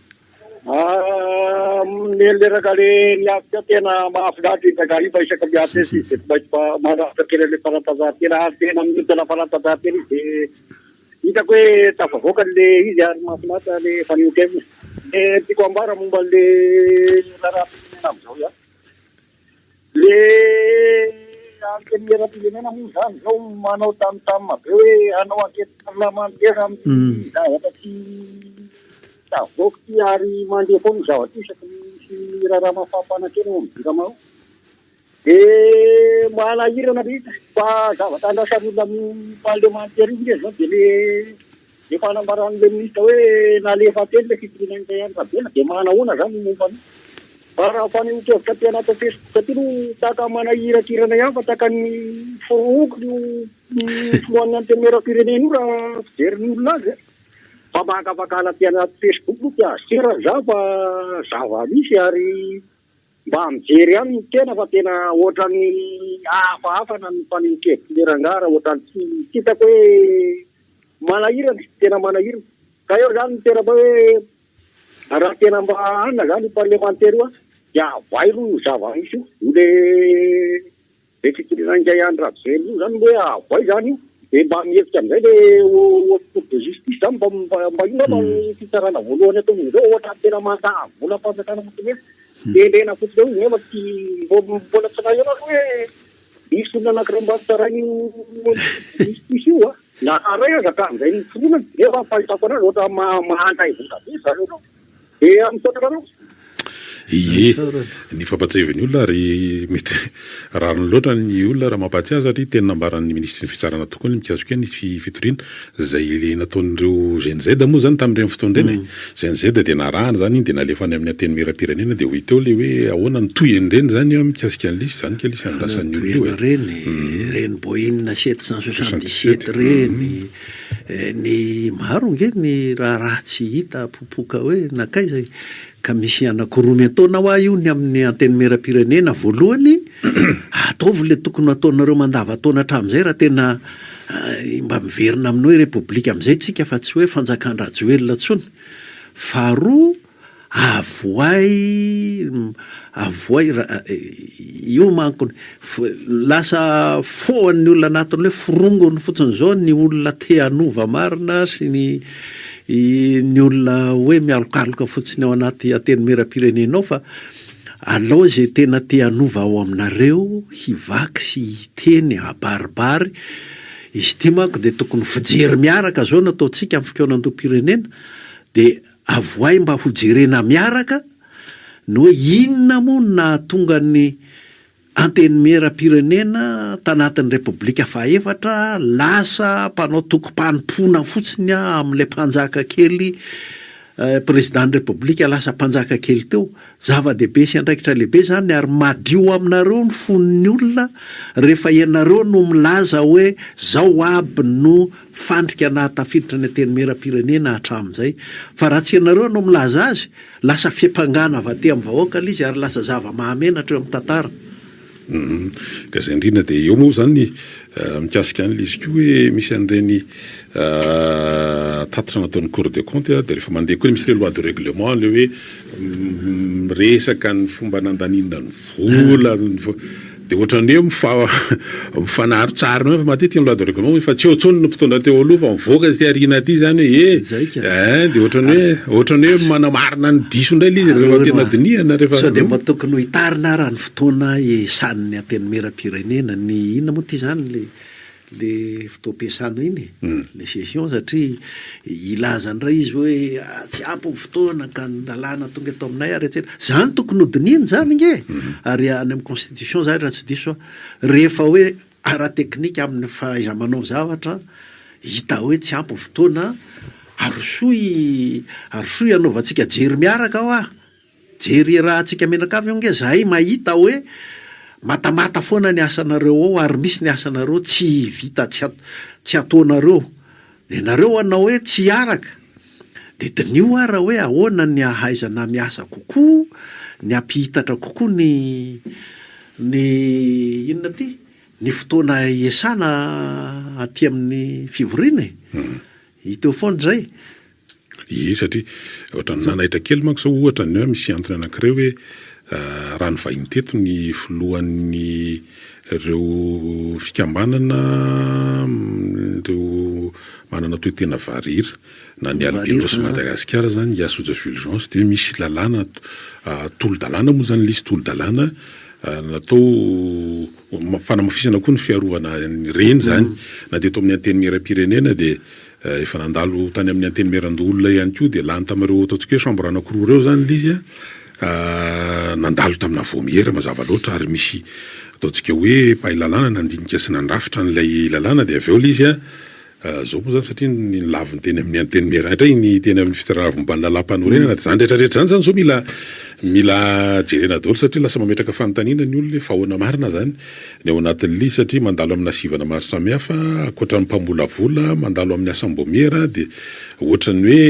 Ah, ny reraka le niavy teo tena mahafinaritra iny takariva isaka miatresy izy dia tsy maintsy mba manaraka kely an'ilay fanatanjahantena ary tena miontana fanatanjahantena izy dia hitako hoe tafavoaka le izy ary mahafinaritra le fanehoan-keviny. Le tiako ambara momba an'le raharaham-pirenena amin'izao ihany. Le antenimieram-pirenena moa izany izao manao tam-tam be hoe hanao enquête parlementaire amin'ity zavatra tsy tavoaka ity ary mandeha foana io zavatra io isaky ny misy raharaha mahafaha-panantena ao amin'ny jirama ao. Dia manahirana le izy fa zavatra andrasan'ny olona amin'io parlemantera io nge izao dia le le fanambaran'ilay ministra hoe nalefa teny ilay fitoriana an'i Andry Rajoelina dia manahoana izany ny momba an'io? Fa raha fanehoan-kevitra aty anaty Facebook aty aloha tahaka manahirakirana ihany fa tahaka ny firohoko io filohan'ny antenimierampirenena io raha fijerin'ny olona azy e. Famakafakana aty anaty Facebook aloha tsy azo serana izany fa zava-misy ary Mba mijery ihany ny tena fa tena ohatran'ny hafahafa na ny fanehoan-kevitry le rangahy raha ohatran'ny tsy tsy hitako hoe manahirana, tena manahirana. Ka eo zany ny tena mba hoe raha tena mba hanina zany io parlemantera io an, dia avoay aloha io zava-misy io, io le Le fitoriana ingahy Andry Rajoelina io zany hoe avoay zany io de mba mihevitra amizay le haute cour de justice zany mba mba io ngamba ny fitsarana voalohany atao amizao ohatra tena mandany vola fanjakana fotsiny hoe tendrena fotsiny eo izy nefa tsy mbola tsy naheno aloha hoe misy olona anakiray mba tsarain'io haute cour de justice io a na ray aza ka amizay niforonany nefa ny fahitako anazy ohatra mahandray vola be zareo reo. Dia misaotra anareo. Ie, ny fampatsiahivan'ny olona ary mety rariny loatra ny olona raha mampahatsiahy satria teny nambaran'ny minisitry ny fitsarana tokoa ny mikasika ny fitoriana izay nataon'ireo Gen Z moa izany tamin'ireny fotoana ireny e. Gen Z dia narahana izany iny dia nalefa any amin'ny antenimierampirenena dia ho hita eo ilay hoe ahoana ny tohin'ireny izany mikasika an'ilay izy, izany kely isan'ny lasan'ny olona io e. Ireny, ireny Boeing 777 ireny. Ny maro ange ny raharaha tsy hita popoka hoe nankaiza e! Ka misy anankiroa miantaona hoa io ny amin'ny antenimierampirenena voalohany, ataovy ilay tokony ho ataonareo mandavantaona hatramin'izay raha tena mba miverina amin'ny hoe repoblika amin'izay tsika fa tsy hoe fanjakan-dRajoelina intsony. Faharoa, Avoay, avoay ra, io manko lasa fohan'ny olona anatin'ny hoe forongony fotsiny izao ny olona te hanova marina sy ny ny olona hoe mialokaloka fotsiny ao anaty antenimierampirenena ao fa alao izay tena te hanova ao aminareo hivaky sy hiteny habaribary, izy ity manko dia tokony fijery miaraka izao no ataontsika amin'ny fikaonandoham-pirenena dia Avoahy mba ho jerena miaraka Ny hoe inona moa no nahatonga ny Antenimierampirenena tanatin'ny Repoblika fahaefatra lasa mpanao tokim-panompoana fotsiny amin'ilay mpanjaka kely Prezidan'ny Repoblika lasa mpanjaka kely teo. Zava-dehibe sy andraikitra lehibe izany ary madio aminareo ny fon'ny olona rehefa ianareo no milaza hoe zao aby no fandrika nahatafiditra ny Antenimierampirenena hatramin'izay. Fa raha tsy ianareo no milaza azy, Lasa fiampangana avy aty amin'ny vahoaka ilay izy ary lasa zava-mahamenatra eo amin'ny tantara. Hum, ka izay indrindra dia eo moa izany mikasika an'ilay izy koa hoe misy an'ireny tatitra nataon'ny cour des comptes dia rehefa mandeha koa misy ilay loi de règlement ilay hoe miresaka ny fomba nandaniana ny vola, dia ohatran'ny hoe mifanarotsarona eo fa matetika ny loi de règlement efa tsy eo intsony ny mpitondra teo aloha fa mivoaka aty aoriana aty izany hoe e Zay ka. eh dia ohatran'ny hoe ohatran'ny hoe manamarina ny diso indray ilay izy rehefa tena dinihana rehefa Sao dia mba tokony ho hitarina ara ny fotoana hiasan'ny Antenimierampirenena ny inona moa ity izany le le fotoam-piasana iny e, le session satria hilaza indray izy hoe tsy ampy ny fotoana ka ny lalàna tonga eto aminay ary etsetra. Zany tokony hodinihina zany ange e! Ary any amin'ny constitution zany raha tsy diso aho, rehefa hoe ara-teknika amin'ny fahaiza-manao zavatra, hita hoe tsy ampy ny fotoana, arosoy arosoy hanaovantsika jery miaraka hoa. Jery iarahantsika mianakavy io nge zahay mahita hoe matamata foana ny asanareo ao ary misy ny asanareo tsy vita tsy tsy ataonareo de nareo hanao hoe tsy hiaraka de diniho ara hoe ahoana ny ahaizana miasa kokoa ny hampihitatra kokoa ny ny inona ty ny fotoana iasana aty amin'ny fivoriana e hita eo foana zay. Ie, satria ohatran'ny nanaitra kely manko izao ohatra ny hoe misy antony anankiray hoe raha nivahiny teto ny filohan'ny ireo fikambanana ireo manana toe-tena varira na ny Albinos Madagasikara izany i Asoja Fulgence dia misy lalàna tolo-dalàna moa izany ilay izy tolo-dalàna natao fanamafisana koa ny fiarovana ny reny izany na dia eto amin'ny antenimierampirenena dia Efa nandalo tany amin'ny Antenimierandoholona ihany koa dia lany tamin'ireo ataontsika hoe chambre anankiroa ireo izany ilay izy an, nandalo tamina vaomiera mazava loatra ary misy ataontsika hoe mpahay lalàna nandinika sy nandrafitra an'ilay lalàna dia avy eo ilay izy an, izao moa izany satria ny laviny teny amin'ny Antenimiera indray ny teny amin'ny fitsarana momba ny lalàmpanorenana dia izany rehetra rehetra izany izany izao mila mila jerena daholo satria lasa mametraka fanontaniana ny olona hoe fa ahoana marina izany Ny ao anatin'ny lizy satria mandalo amina sivana maro samihafa, ankoatra ny mpamolavola, mandalo amin'ny asam-baomiera dia ohatran'ny hoe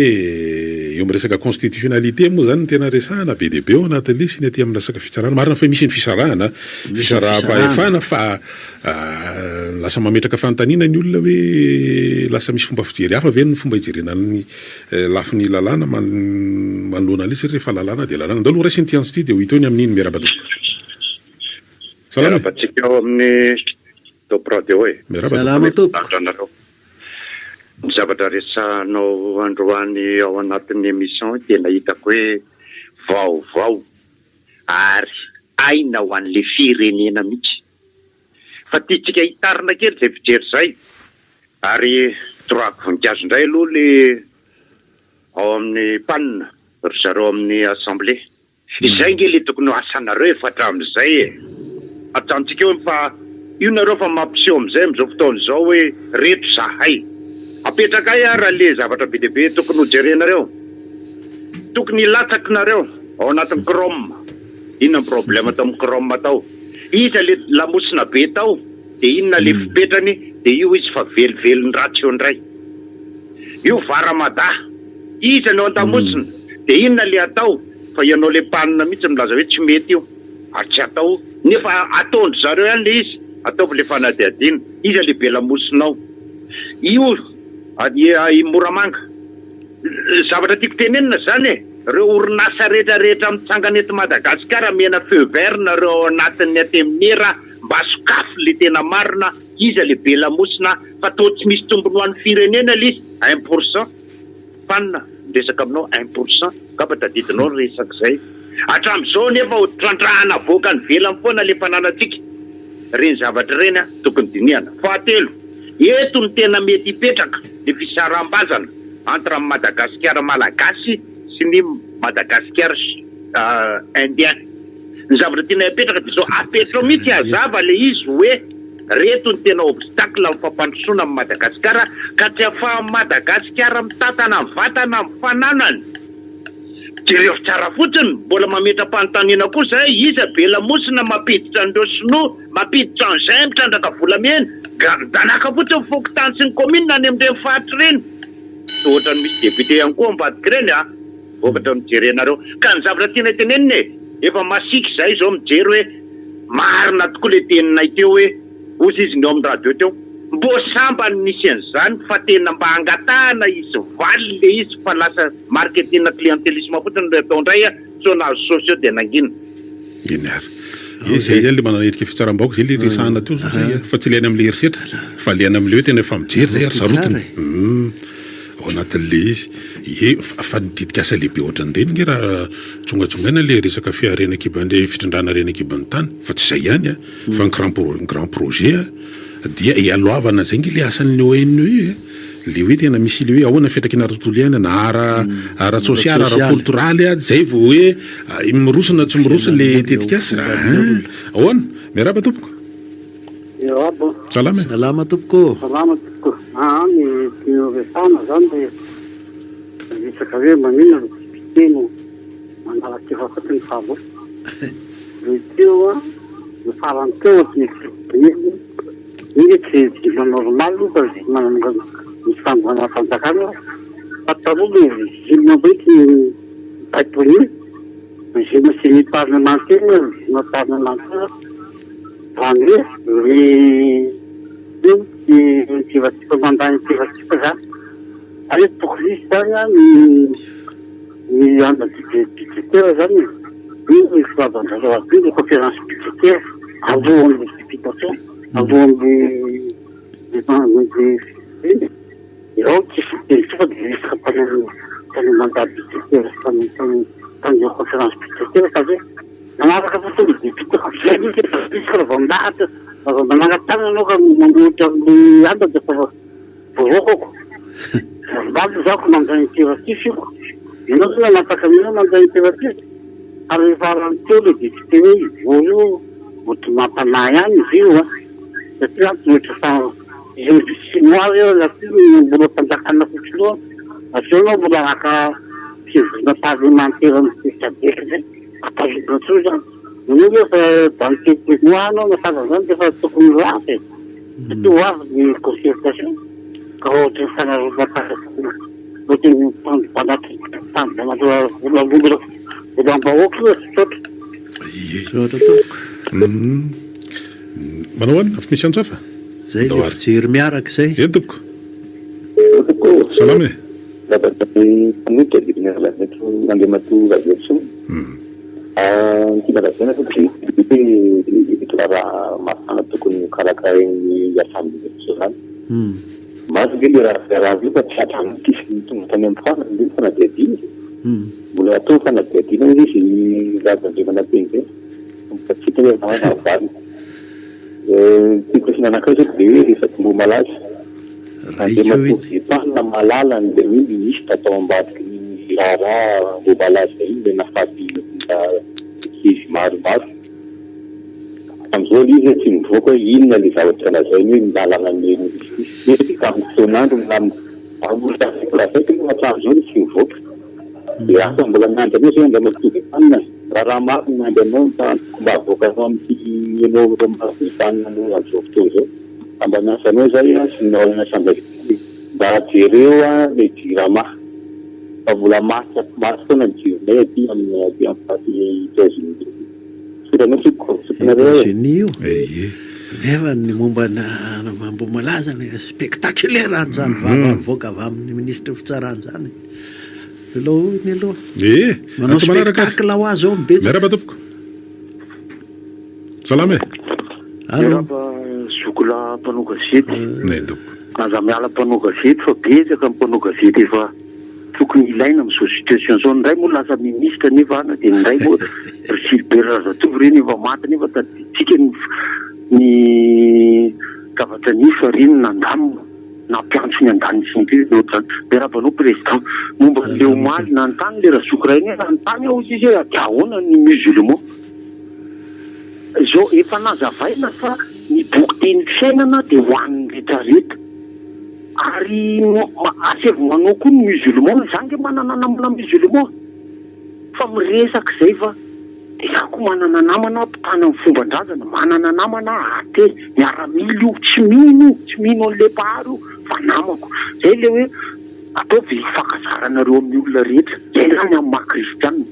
eo amin'ny resaka constitutionnalité moa izany no tena resahana be dia be ao anatin'ny lizy sy ny aty amin'ny resaka fitsarana. Marina fa misy ny fisarahana, fisaraham-pahefana fa lasa mametraka fanontaniana ny olona hoe lasa misy fomba fijery hafa ve ny fomba hijerena ny lafiny lalàna manoloana an'ilay izy satria rehefa lalàna dia lalàna. Andao aloha raisina ity antso ity dia ho hita eo ny amin'iny. Miarahaba tompoko. Salama e! Miarahaba antsika ao amin'ny Top Radio e! Miarahaba Salama tompoko. Miarahaba anareo. Ny zavatra resahanao androany ao anatin'ny émission tena hitako hoe vaovao ary aina ho an'le firenena mihitsy. Fa tiantsika hitarina kely izay fijery izay ary torahako voninkazo indray aloha le ao amin'ny PAN ry zareo amin'ny assemblée. Izay nge le tokony ho asanareo efa hatramin'izay e! Ajanontsika eo fa io nareo fa mampiseho amin'izay amin'izao fotoana izao hoe reto zahay. Apetrakay ara le zavatra be dia be tokony ho jerenareo. Tokony hilatsaky nareo ao anatin'ny chrome. Inona ny problème tao amin'ny chrome tao? Iza le lamosina be tao dia inona le fipetrany dia io izy fa velovelon-dratsy eo indray. Io vara mada. Iza no an-damosina? Dia inona le atao? Fa ianao le mpanina mihitsy milaza hoe tsy mety io ary tsy atao nefa ataon-dry zareo ihany le izy, ataovy le fanadihadiana, iza le be lamosina ao? Io i Moramanga. Zavatra tiako tenenina zany e, reo orinasa rehetra rehetra mitsangana eto Madagasikara mena feu vert nareo ao anatin'ny antenimiera mba sokafy le tena marina, iza le be lamosina fa toa tsy misy tombony ho an'ny firenena le izy, un pour cent. Fanina, miresaka aminao un pour cent, angamba tadidinao ny resaka izay. Hatramin'izao anefa ho trandrahana avoaka any ivelany foana ilay fananantsika. Ireny zavatra ireny an, tokony dinihana. Fahatelo, eto no tena mety hipetraka ny fisaraham-bazana entre ny Madagasikara Malagasy sy ny Madagasikara. Indien. Ny zavatra tianay apetraka dia izao, apetrao mihitsy hazava ilay izy hoe reto ny tena obstacle amin'ny fampandrosoana amin'i Madagasikara ka tsy ahafahan'i Madagasikara mitantana ny vatana amin'ny fananany. Jereo tsara fotsiny, mbola mametra-panontaniana koa zahay, iza be lamosina mampiditra an'ireo sinoa, mampiditra engin mitrandraka volamena, ga midanaka fotsiny ny fokontany sy ny commune any amin'ireny faritra ireny. Toa ohatran'ny misy député ihany koa ambadik'ireny a! Vokatra no jerenareo. Ka ny zavatra tianay tenenina e, efa masiaka izahay izao mijery hoe marina tokoa le teninay teo hoe hozy izy ny ao amin'ny radio teo, mbô sambany nisy an'izany fa tena mba angatahana hisy valiny le izy fa lasa marketing clientelisme fotsiny no atao indray a, sao nahazo saosy eo dia nangina. Eny ary. Ie, zay ihany le manana endrika fitsaram-bahoaka zay le resahana teo zao zay a, fa tsy le any amle herisetra fa le any amle hoe tena efa mijery zay ary sarotiny. Humm. Ao anatin'le izy. Ie, fa ny tetikasa lehibe ohatran'ireny nge raha tsongatsongaina le resaka fiharena an-kibon'ny, fitrandrahana harena an-kibon'ny tany, fa tsy izay ihany an, fa ny grand pro, ny grand projet an, dia ialohavana an'izay nge le asan'ny ONU e, le hoe tena misy le hoe ahoana ny fiantraikany ara-tontolo iainana, ara, ara-tsosialy, ara-koltoraly an, zay vao hoe miroso na tsy miroso le tetikasa an! Ahoana? Miarahaba tompoko. Miarahaba. Salama e. Salama tompoko ô. Salama tompoko. Aa ny tianao resahana zany de resaka hoe maninona no député no manala tefa fotsiny faharoa. Le teo an, ny farany teo tsy misy iny tsy régime normal io fa régime misy fanonganana fanjakana fa taloha le régime mihitsy mibaiko an'io, régime semi parlementaire, régime parlementaire. Izany hoe ry io tsy mitsivatsiva mandany mitsivatsiva izany. Ary hoe tokony hisy izany an ny ny andro budgétaire izany e. Io ny filazan-draharaha io ny conférence budgétaire alohan'ny députation, alohan'ny iny. Ireo tsy fiteny fa dia resaka mpanao mpanao mandat budgétaire sy mpanao mpanao mpanao conférence budgétaire fa hoe manaraka fotsiny ny député fa zay mihitsy efa diso raha vao milahatra raha vao manangan-tanana ianao ka manohitra amin'ny alina dia efa voaroakako. Normal za ko mandray impératif io. Ianao zany nanapaka an'io mandray impératif ary rehefa arany teo le député hoe hivory io ohatry mampanahy ihany izy io an satria toetra fa Izy chinois ve raha ty no mbola fanjakana fotsiny eo avy eo anao mbola haka fivoriana parlemantera amin'ny sadec zay atazomina tsoa zany anao ve efa dans quelques mois anao na sazany zany de efa tokony lasa e satria ho avy ny concertation ka ohatry ny fanarona fanjakana ohatry ny fandobana fandobana vola vola volam-bahoaka io e misaotra. Ie. Misaotra tompoko. Manao ahoana? Avy misy antso hafa? Zay le fijery miaraka izay. Eny tompoko. Tompoko. Salama e. Zavatra mpanohitra dia miara-lazaiko Andriamatoa Raveloson. Ny tiana lazaina aloha dia hoe raharaha mafana tokony ho karakarain'ny Assemblée nationale. Maro ange le raharaha io fa tsy hatramin'ny tsisy tonga tany amin'ny farany ve ny fanadihadiana e? Mbola atao ny fanadihadiana hoy izy Rado Andriamanantena izay. Mbola tsy hita hoe marina na valiny. Ny tiako resahina anankiray izao dia hoe resaka Ambohimalaza. Andriamatoa Vepana mahalala an'ilay hoe ministra tao ambadikin'iny raharaha Ambohimalaza iny ilay nahafaty olona ankizy maromaro. Hatramin'izao ilay izy tsy mivoaka hoe inona ilay zavatra lazainy hoe ny lalana ny justice. Nefa dia tamin'ny fotoan'andro milamina. Ary mbola lazaiko lazaiko nefa hatramin'izao izy tsy mivoaka. Dia asa mbola miandry anao izay Andriamatoa Vepana. Raharaha maro no miandry anao ny tanjoko mba avoakanao amin'ity ianao ireo maro be mpanina anao amin'izao fotoana izao. Fa mba miantso anao izay aho sy ny ao amin'ny assemblée mba jereo ilay jirama fa mbola maty maty foana ny jironay aty amin'ny aty amin'ny faritry Etats-Unis aty. Misaotra anao tompoko. Misaotra anareo e. Etats-Unis io. Nefa ny momba ny Ambohimalaza ny spectaculaire an'izany vava mivoaka avy amin'ny minisitry ny fitsarana izany. Velao iny aloha. Ee, Manao ato manaraka ary. spectacle ho azy ao ny betsaka. Miarahaba tompoko. Salama e. Allo. Miarahaba zokilahy mpanao gazety. Eny tompoko. Aza miala mpanao gazety fa betsaka ny mpanao gazety efa tokony ilaina amin'izao situation izao. Ny iray moa lasa ministre nefa ana dia ny iray moa ry Gilbert Razatovo ireny efa maty nefa tadidintsika ny ny zavatra nisy fa ireny nandamina. Nampiantso ny andaniny sy ny ankilany ohatr'izany. Miarahaba anao Président. Momba an'ilay omaly, nanontany ilay razoky iray anie, nanontany aho hozy izy hoe dia ahoana ny musulman? Izao, efa nazavaina fa ny boky teny fiainana dia ho an'ny retraretra. Ary asaivo manao koa ny musulman, za ange manana namana musulman fa miresaka izay fa dia za koa manana namana mpitana ny fomban-drazana, manana namana athée, miaramila io, tsy mino io, tsy mino an'ilay mpahary io fa namako. Zay ilay hoe ataovy hifankazaranareo amin'ny olona rehetra, zay zany amin'ny maha kristianina.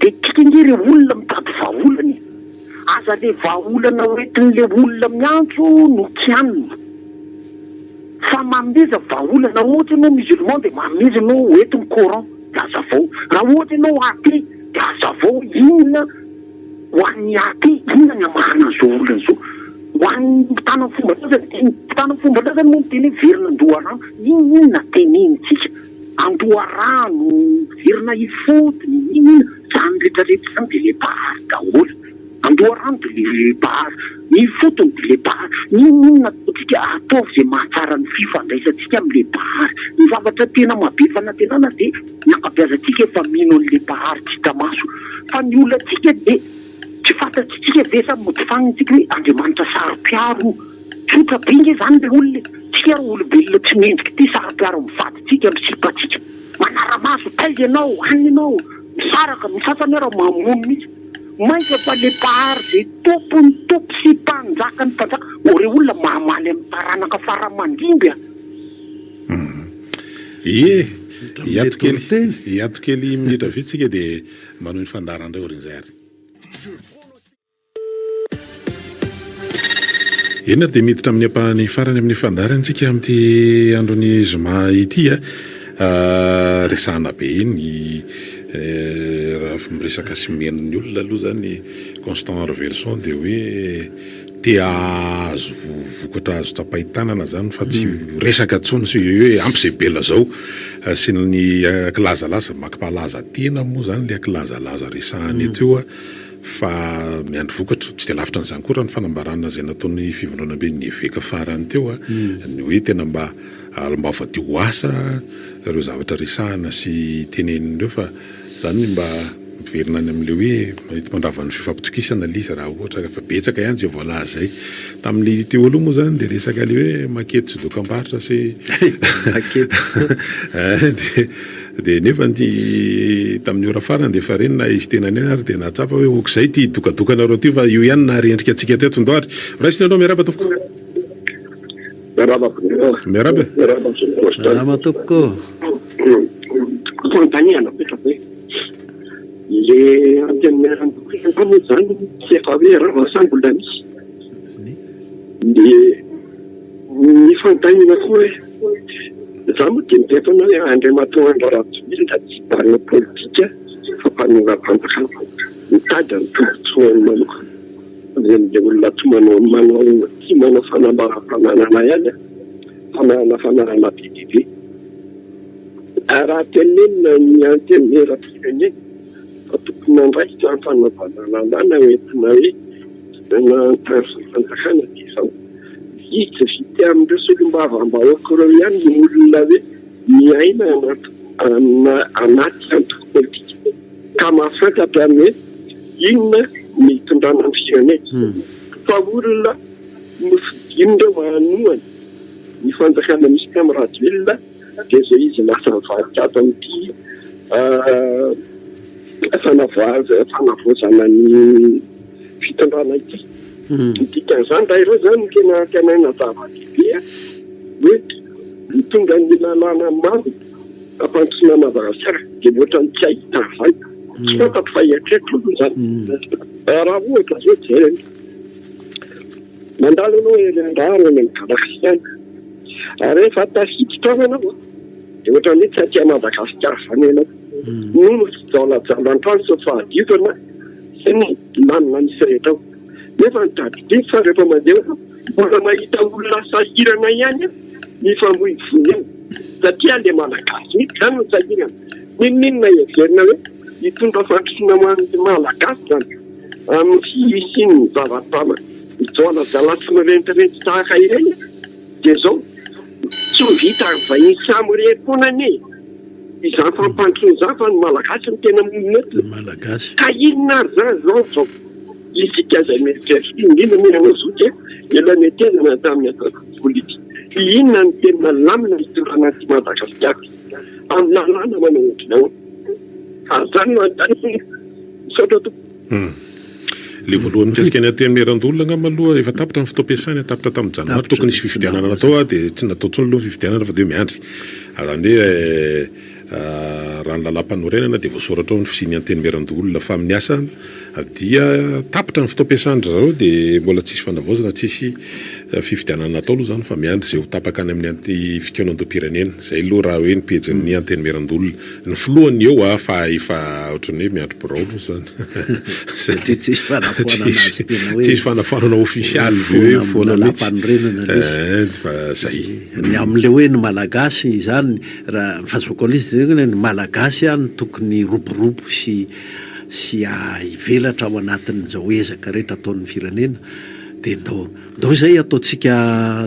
Dia tiaka ange ireo olona mitady vahaolana e! Aza le vahaolana hoentin'le olona miantso no kianina fa manomeza vahaolana, ohatra ianao musulman dia manomeza ianao hoento ny coran dia hazavao, raha ohatra ianao athée dia hazavao inona ho an'ny athée inona ny hamahana an'izao olana izao, ho an'ny mpitana ny fomban-drazana dia ny mpitana ny fomban-drazana moa miteny hoe miverina an-doharano, inona tenenintsika an-doharano, miverina ifotony, inona inona, izany rehetra rehetra izany dia le mpahary daholo. Andoharano dia le mpahary, ny ifotony dia le mpahary, n'inon'inona ataontsika ataovy izay mahatsara ny fifandraisantsika amin'le mpahary. Ny zavatra tena mahabe fanantenana dia ny ankabeazantsika efa mino an'le mpahary tsy hita maso. Fa ny olantsika dia tsy fantatsitsika ve sa mody fangintsika hoe Andriamanitra saro-piaro. Tsotra be nge zany le olona e! Tsika ary olombelona tsy mendrika ity saro-piaro amin'ny vadintsika, amin'ny sipantsika. Manara-maso, taiza ianao, any ianao, misaraka, ny sasany ara mamono mihitsy. Mainka fa le mpahary zay tompon'ny tompo sy mpanjakan'ny mpanjaka, ô re olona mamaly amin'ny taranaka fara mandimby a! Ie, hiato kely, hiato kely minitra vitsy tsika dia manohy ny fandaharana indray aorian'izay ary. Eny ary dia miditra amin'ny ampahany farany amin'ny fandaharana isika amin'ity andron'ny zoma ity a. Resahana be iny raha miresaka sy mihaino ny olona aloha izany Constant Raveloson dia hoe te hahazo vokatra azo tsapain-tanana izany fa tsy resaka intsony sy hoe ampy izay be lazao sy ny kilazalaza, mampalaza tena moa izany ilay kilazalaza resahana eto io a. Fa miandry vokatra. Tsy dia lavitra an'izany koa raha ny fanambarana izay nataon'ny fivondronamben'ny eveka farany teo, ny hoe tena mba mba voadio ho asa ireo zavatra resahana sy tenenina ireo fa izany mba miverina any amin'ilay hoe mety mandrava ny fifampitokisana ilay izy raha ohatra ka efa betsaka ihany izay voalaza izay. Tamin'ny teo aloha moa izany dia resaka ilay hoe makety sy dokam-barotra sy Makety. Dia nefa ny tamin'ny ora farany dia efa reny na izy tenany ihany ary dia nahatsapa hoe ok izay ity dokadokanareo ity fa io ihany naharendrika antsika teto. Ndao ary raisina ianao miarahaba tompoko. Miarahaba Miarahaba e. Miarahaba Monsieur le Président. Salama tompoko. Fanontaniana apetrako hoe le antenimierandoholona moa izany tsy efa hoe rava sa mbola misy? Dia Ny fanontaniana koa hoe, za moa dia miteny foana hoe Andriamatoa Andry Rajoelina tsy mpanao politika fa mpanongam-panjakana, mitady ny tombotsoany manokana, ireny olona tsy manao manao tia manao fanambaram-pananana ihany an, fananana fananana be dia be. Raha tenenina ny antenimieram-pirenena fa tompon'andraikitra amin'ny fanaovana lalàna hoentina hoe fanjakana dia izao. Vitsy amin'ireo solombavambahoaka ireo ihany no olona hoe miaina anaty anaty antoko politika ka mahafantatra ny hoe inona ny hitondrana ny firenena. Fa olona nofidin'ireo hanohana ny fanjakana misy tamin'i Rajoelina dia izao izy lasa nivadika ato amin'ity fanavaozana ny fitondrana ity. Ny dikan'izany raha ireo izany no tena antenaina zava-dehibe hoe mitondra ny lalàna maro hampandrosoana an'i Madagasikara dia ohatran'ny tsy ahita an'izany. Tsy fantatro fa eritreritro aloha izany. Raha ohatra izao jerena, mandalo ianao ery Andraharo any amin'ny Galaxy any, ary rehefa tafiditra ao ianao dia ohatran'ny hoe tsy aty Madagasikara izany ianao. Noho ny fijaolajaolan-trano sy ny fahadiovana sy ny lamina misy rehetra ao. Nefa ny tadidio fa rehefa mandeha ao mbola mahita olona sahirana ihany aho mifamoivoy eo satria le malagasy mihitsy zany no sahirana. N'inon'inona heverina hoe hitondra fandrosoana ho an'ny malagasy zany amin'ny fisian'ny zavatra mijoalajoala sy mirentirenty tahaka ireny dia zao. Tsy ho vitan'ny vahiny samy irery foana anie izany fampandrosoana izany fa ny Malagasy no tena monina eto. Ny Malagasy. Ka inona ary izany izao izao isika izay mieritreritra indrindra moa ianao zoky a, ela netezana tamin'ny antoko politika. Inona no tena lamina hitondrana an'ity Madagasikara ity amin'ny lalàna manao ohatry ny ahoana? Ary izany no anontaniana. Misaotra tompoko. Hum. Le voalohany mikasika ny Antenimierandoholona angamba aloha efa tapitra ny fotoam-piasany, tapitra tamin'ny janoary, tokony hisy fifidianana natao dia tsy natao intsony aloha ny fifidianana fa dia hoe miandry. Izany hoe raha ny lalàmpanorenana dia voasoratra ao ny fisian'ny Antenimierandoholona fa amin'ny asa dia tapitra ny fotoam-piasan-dry zareo dia mbola tsisy fanavaozana, tsisy fifidianana natao aloha izany fa miandry izay ho tapaka any amin'ny anti fikaonandoham-pirenena. Izay aloha raha hoe ny pejin'ny Antenimierandoholona. Ny filohany eo a fa efa ohatran'ny hoe miandry birao aloha zany. Satria tsisy fanafoanana azy tena hoe. Tsisy fanafoanana ofisialy ve hoe foana mihitsy. Lalàmpanorenana ilay izy. Eh fa zay. Ny amin'ilay hoe ny Malagasy izany raha ny fahazoako an'izy dia hoe ny Malagasy no tokony hiroborobo sy sy hivelatra ao anatin'izao ezaka rehetra ataon'ny firenena dia ndao ndao izay ataontsika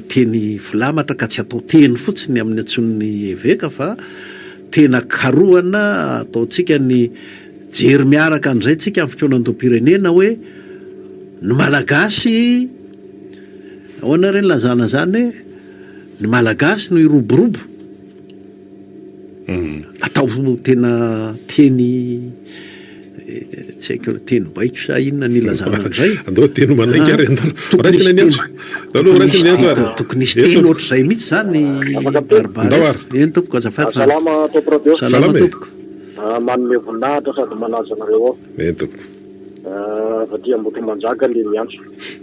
teny filamatra ka tsy atao teny fotsiny amin'ny antsoin'ny eveka fa Tena karohana ataontsika ny jery miaraka an'izay tsika amin'ny fikaonandoham-pirenena hoe ny Malagasy ahoana re ny lazana izany hoe ny Malagasy no hiroborobo atao tena teny Tsy haiko raha teny baiko sa inona no ilazana an'izay. Andao teny manainga ary andao raisina ny antso. Andao aloha raisina ny antso ary. Tokony hisy teny ohatr'izay mihitsy izany Barbara. Andao ary. Eny tompoko azafady fa. Salama Top Radio. Salama tompoko. Manome voninahitra sady manaja anareo ao. Eny tompoko. Avy aty Ambohitrimanjaka le miantso.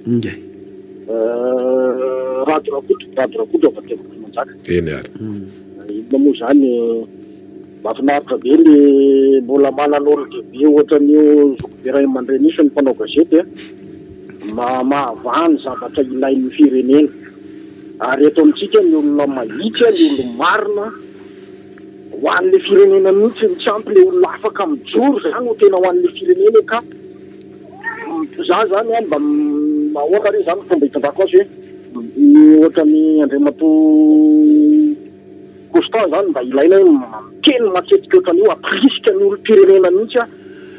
Ingahy. Rado Rakoto, Rado Rakoto avy aty Ambohitrimanjaka. Eny ary. Inona moa izany Mahafinaritra be le mbola manana olon-dehibe ohatran'io zokibe ray aman-dreny io sy ny mpanao gazety a! Mahavaha ny zavatra ilain'ny firenena. Ary eto amintsika ny olona mahitsy, ny olo-marina ho an'le firenena mihitsy no tsy ampy, le olona afaka mijoro zany ho tena ho an'le firenena e ka za zany a mba ahoana re zany fomba hitondrako azy hoe ny ohatran'ny Andriamatoa Constant zany mba ilaina hoe miteny matetika ohatran'io hampirisika ny olom-pirenena mihitsy aho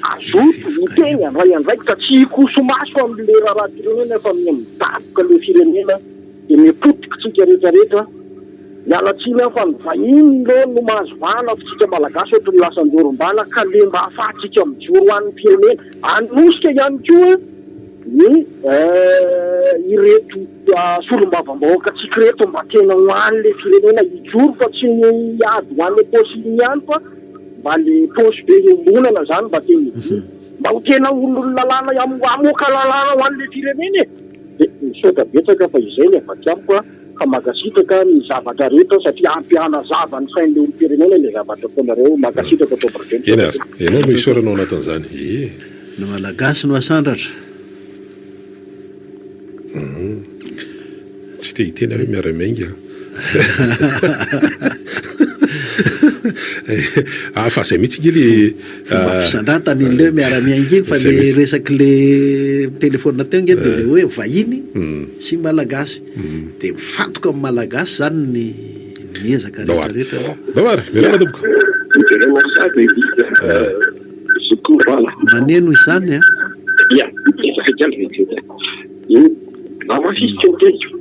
hazoto hiteny handray andraikitra tsy hikoso-maso amin'le raharaham-pirenena fa miha midaboka le firenena dia miha potika tsika rehetra rehetra miala tsiny aho fa ny vahiny ireo no mahazo vahana fa tsika malagasy ohatry ny lasa andorom-bala ka le mba ahafahantsika mijoro ho an'ny firenena hanosika ihany koa ny ireto solombavambahoaka tsika ireto mba tena ho an'le firenena hijoro fa tsy ny hiady ho an'le paosy iny ihany fa mba le paosy be iombonana zany mba tena hijoro mba ho tena olon'ny lalàna hamoaka lalàna ho an'le firenena e! De misaotra betsaka fa izay ny avy aty amiko a fa mankasitraka ny zavatra rehetra satria ampy hanazava ny sain'le olom-pirenena ilay zavatra ataonareo mankasitraka tompoko Eny ary, ianao no isaorana ao anatin'izany ee. Ny Malagasy no asandratra. Tsy te hiteny aho hoe miara-miainga. Ah, fa zay mihitsy nge le fomba fisandratana iny le hoe miara-miainga iny fa le resak'le telephone teo nge de le hoe vahiny sy malagasy de mifantoka amin'ny malagasy zany ny ny ezaka rehetra rehetra aloha. Ndao ary, miarahaba tompoko. Miverena sady Maneno izany an! Ia, miezaka ihany vetivety aho. Hamafisiko ny teniko.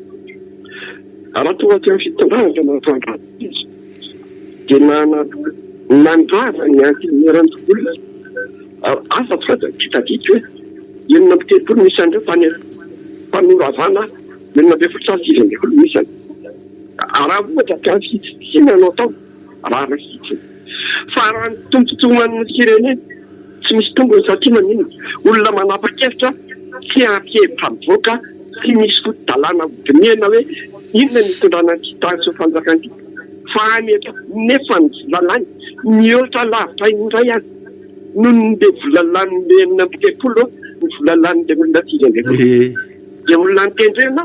Raha tonga aty amin'ny fitondrana dia nandrava izy. Dia nandrava ny antenimierandoholona. Asa tsy fantatra, tsy tadidiko hoe 36 no isan'ireo tany mpanoravana 16 sa 19 no isany. Raha ohatra ka fitsitsiana no atao, Rariny fotsiny. Fa raha ny tombontsoan'ny firenena, tsy misy tombony satria maninona? Olona manapa-kevitra tsy ampy hevitra mivoaka, tsy misy foto-dalàna hodinihana hoe inona ny hitondrana an'ity tany sy fanjakana ity fa hametraka nefa ny vola lany mihoatra lavitra indray aza noho ny le vola lanin'le 36 ny vola lanin'le olona 19 dia olona notendrena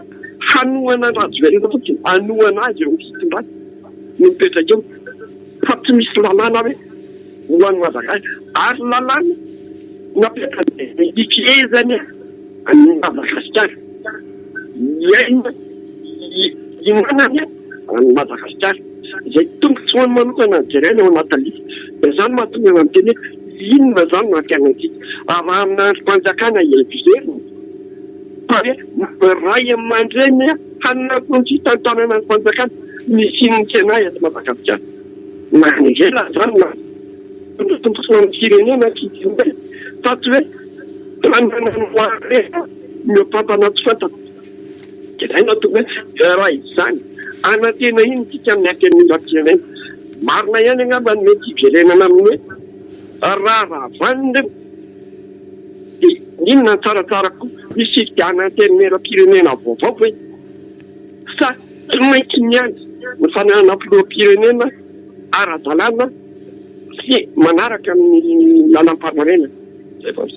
hanohana an-dRajoelina fotsiny, hanohana azy eo amin'ny fitondrana. no mipetraka eo fa tsy misy lalàna hoe ho an'i Madagasikara ary lalàna napetraka dia hifehezany an'i Madagasikara hiaina hihinanany. an'i Madagasikara. Izay tombontsoany manokana no jerena ao anatin'ny lisitra. Dia izany no mahatonga anah miteny hoe inona izany no antenaintsika? Raha amina andrim-panjakana heverina fa hoe ny ray aman-dreny hanampy ny fitantanana ny fanjakana ny hisian'ny Sénat eto Madagasikara. Na any ivelany izany na mitondra tombontsoa amin'ny firenena ankehitriny fa tsy hoe tanana no harena mihoa-pampana tsy fantatra. Dia izay no ataoko hoe raha izany, hanantena inona isika amin'ny Antenimierampirenena? Marina ihany angamba ny mety hiverenana amin'ny hoe raha ravanina ireo dia inona no tsaratsara kokoa? Hisy fifidianana Antenimierampirenena vaovao ve? Sa tsy maintsy miandry ny fananana filoham-pirenena ara-dalàna sy manaraka ny lalàmpanorenana? Izay vao.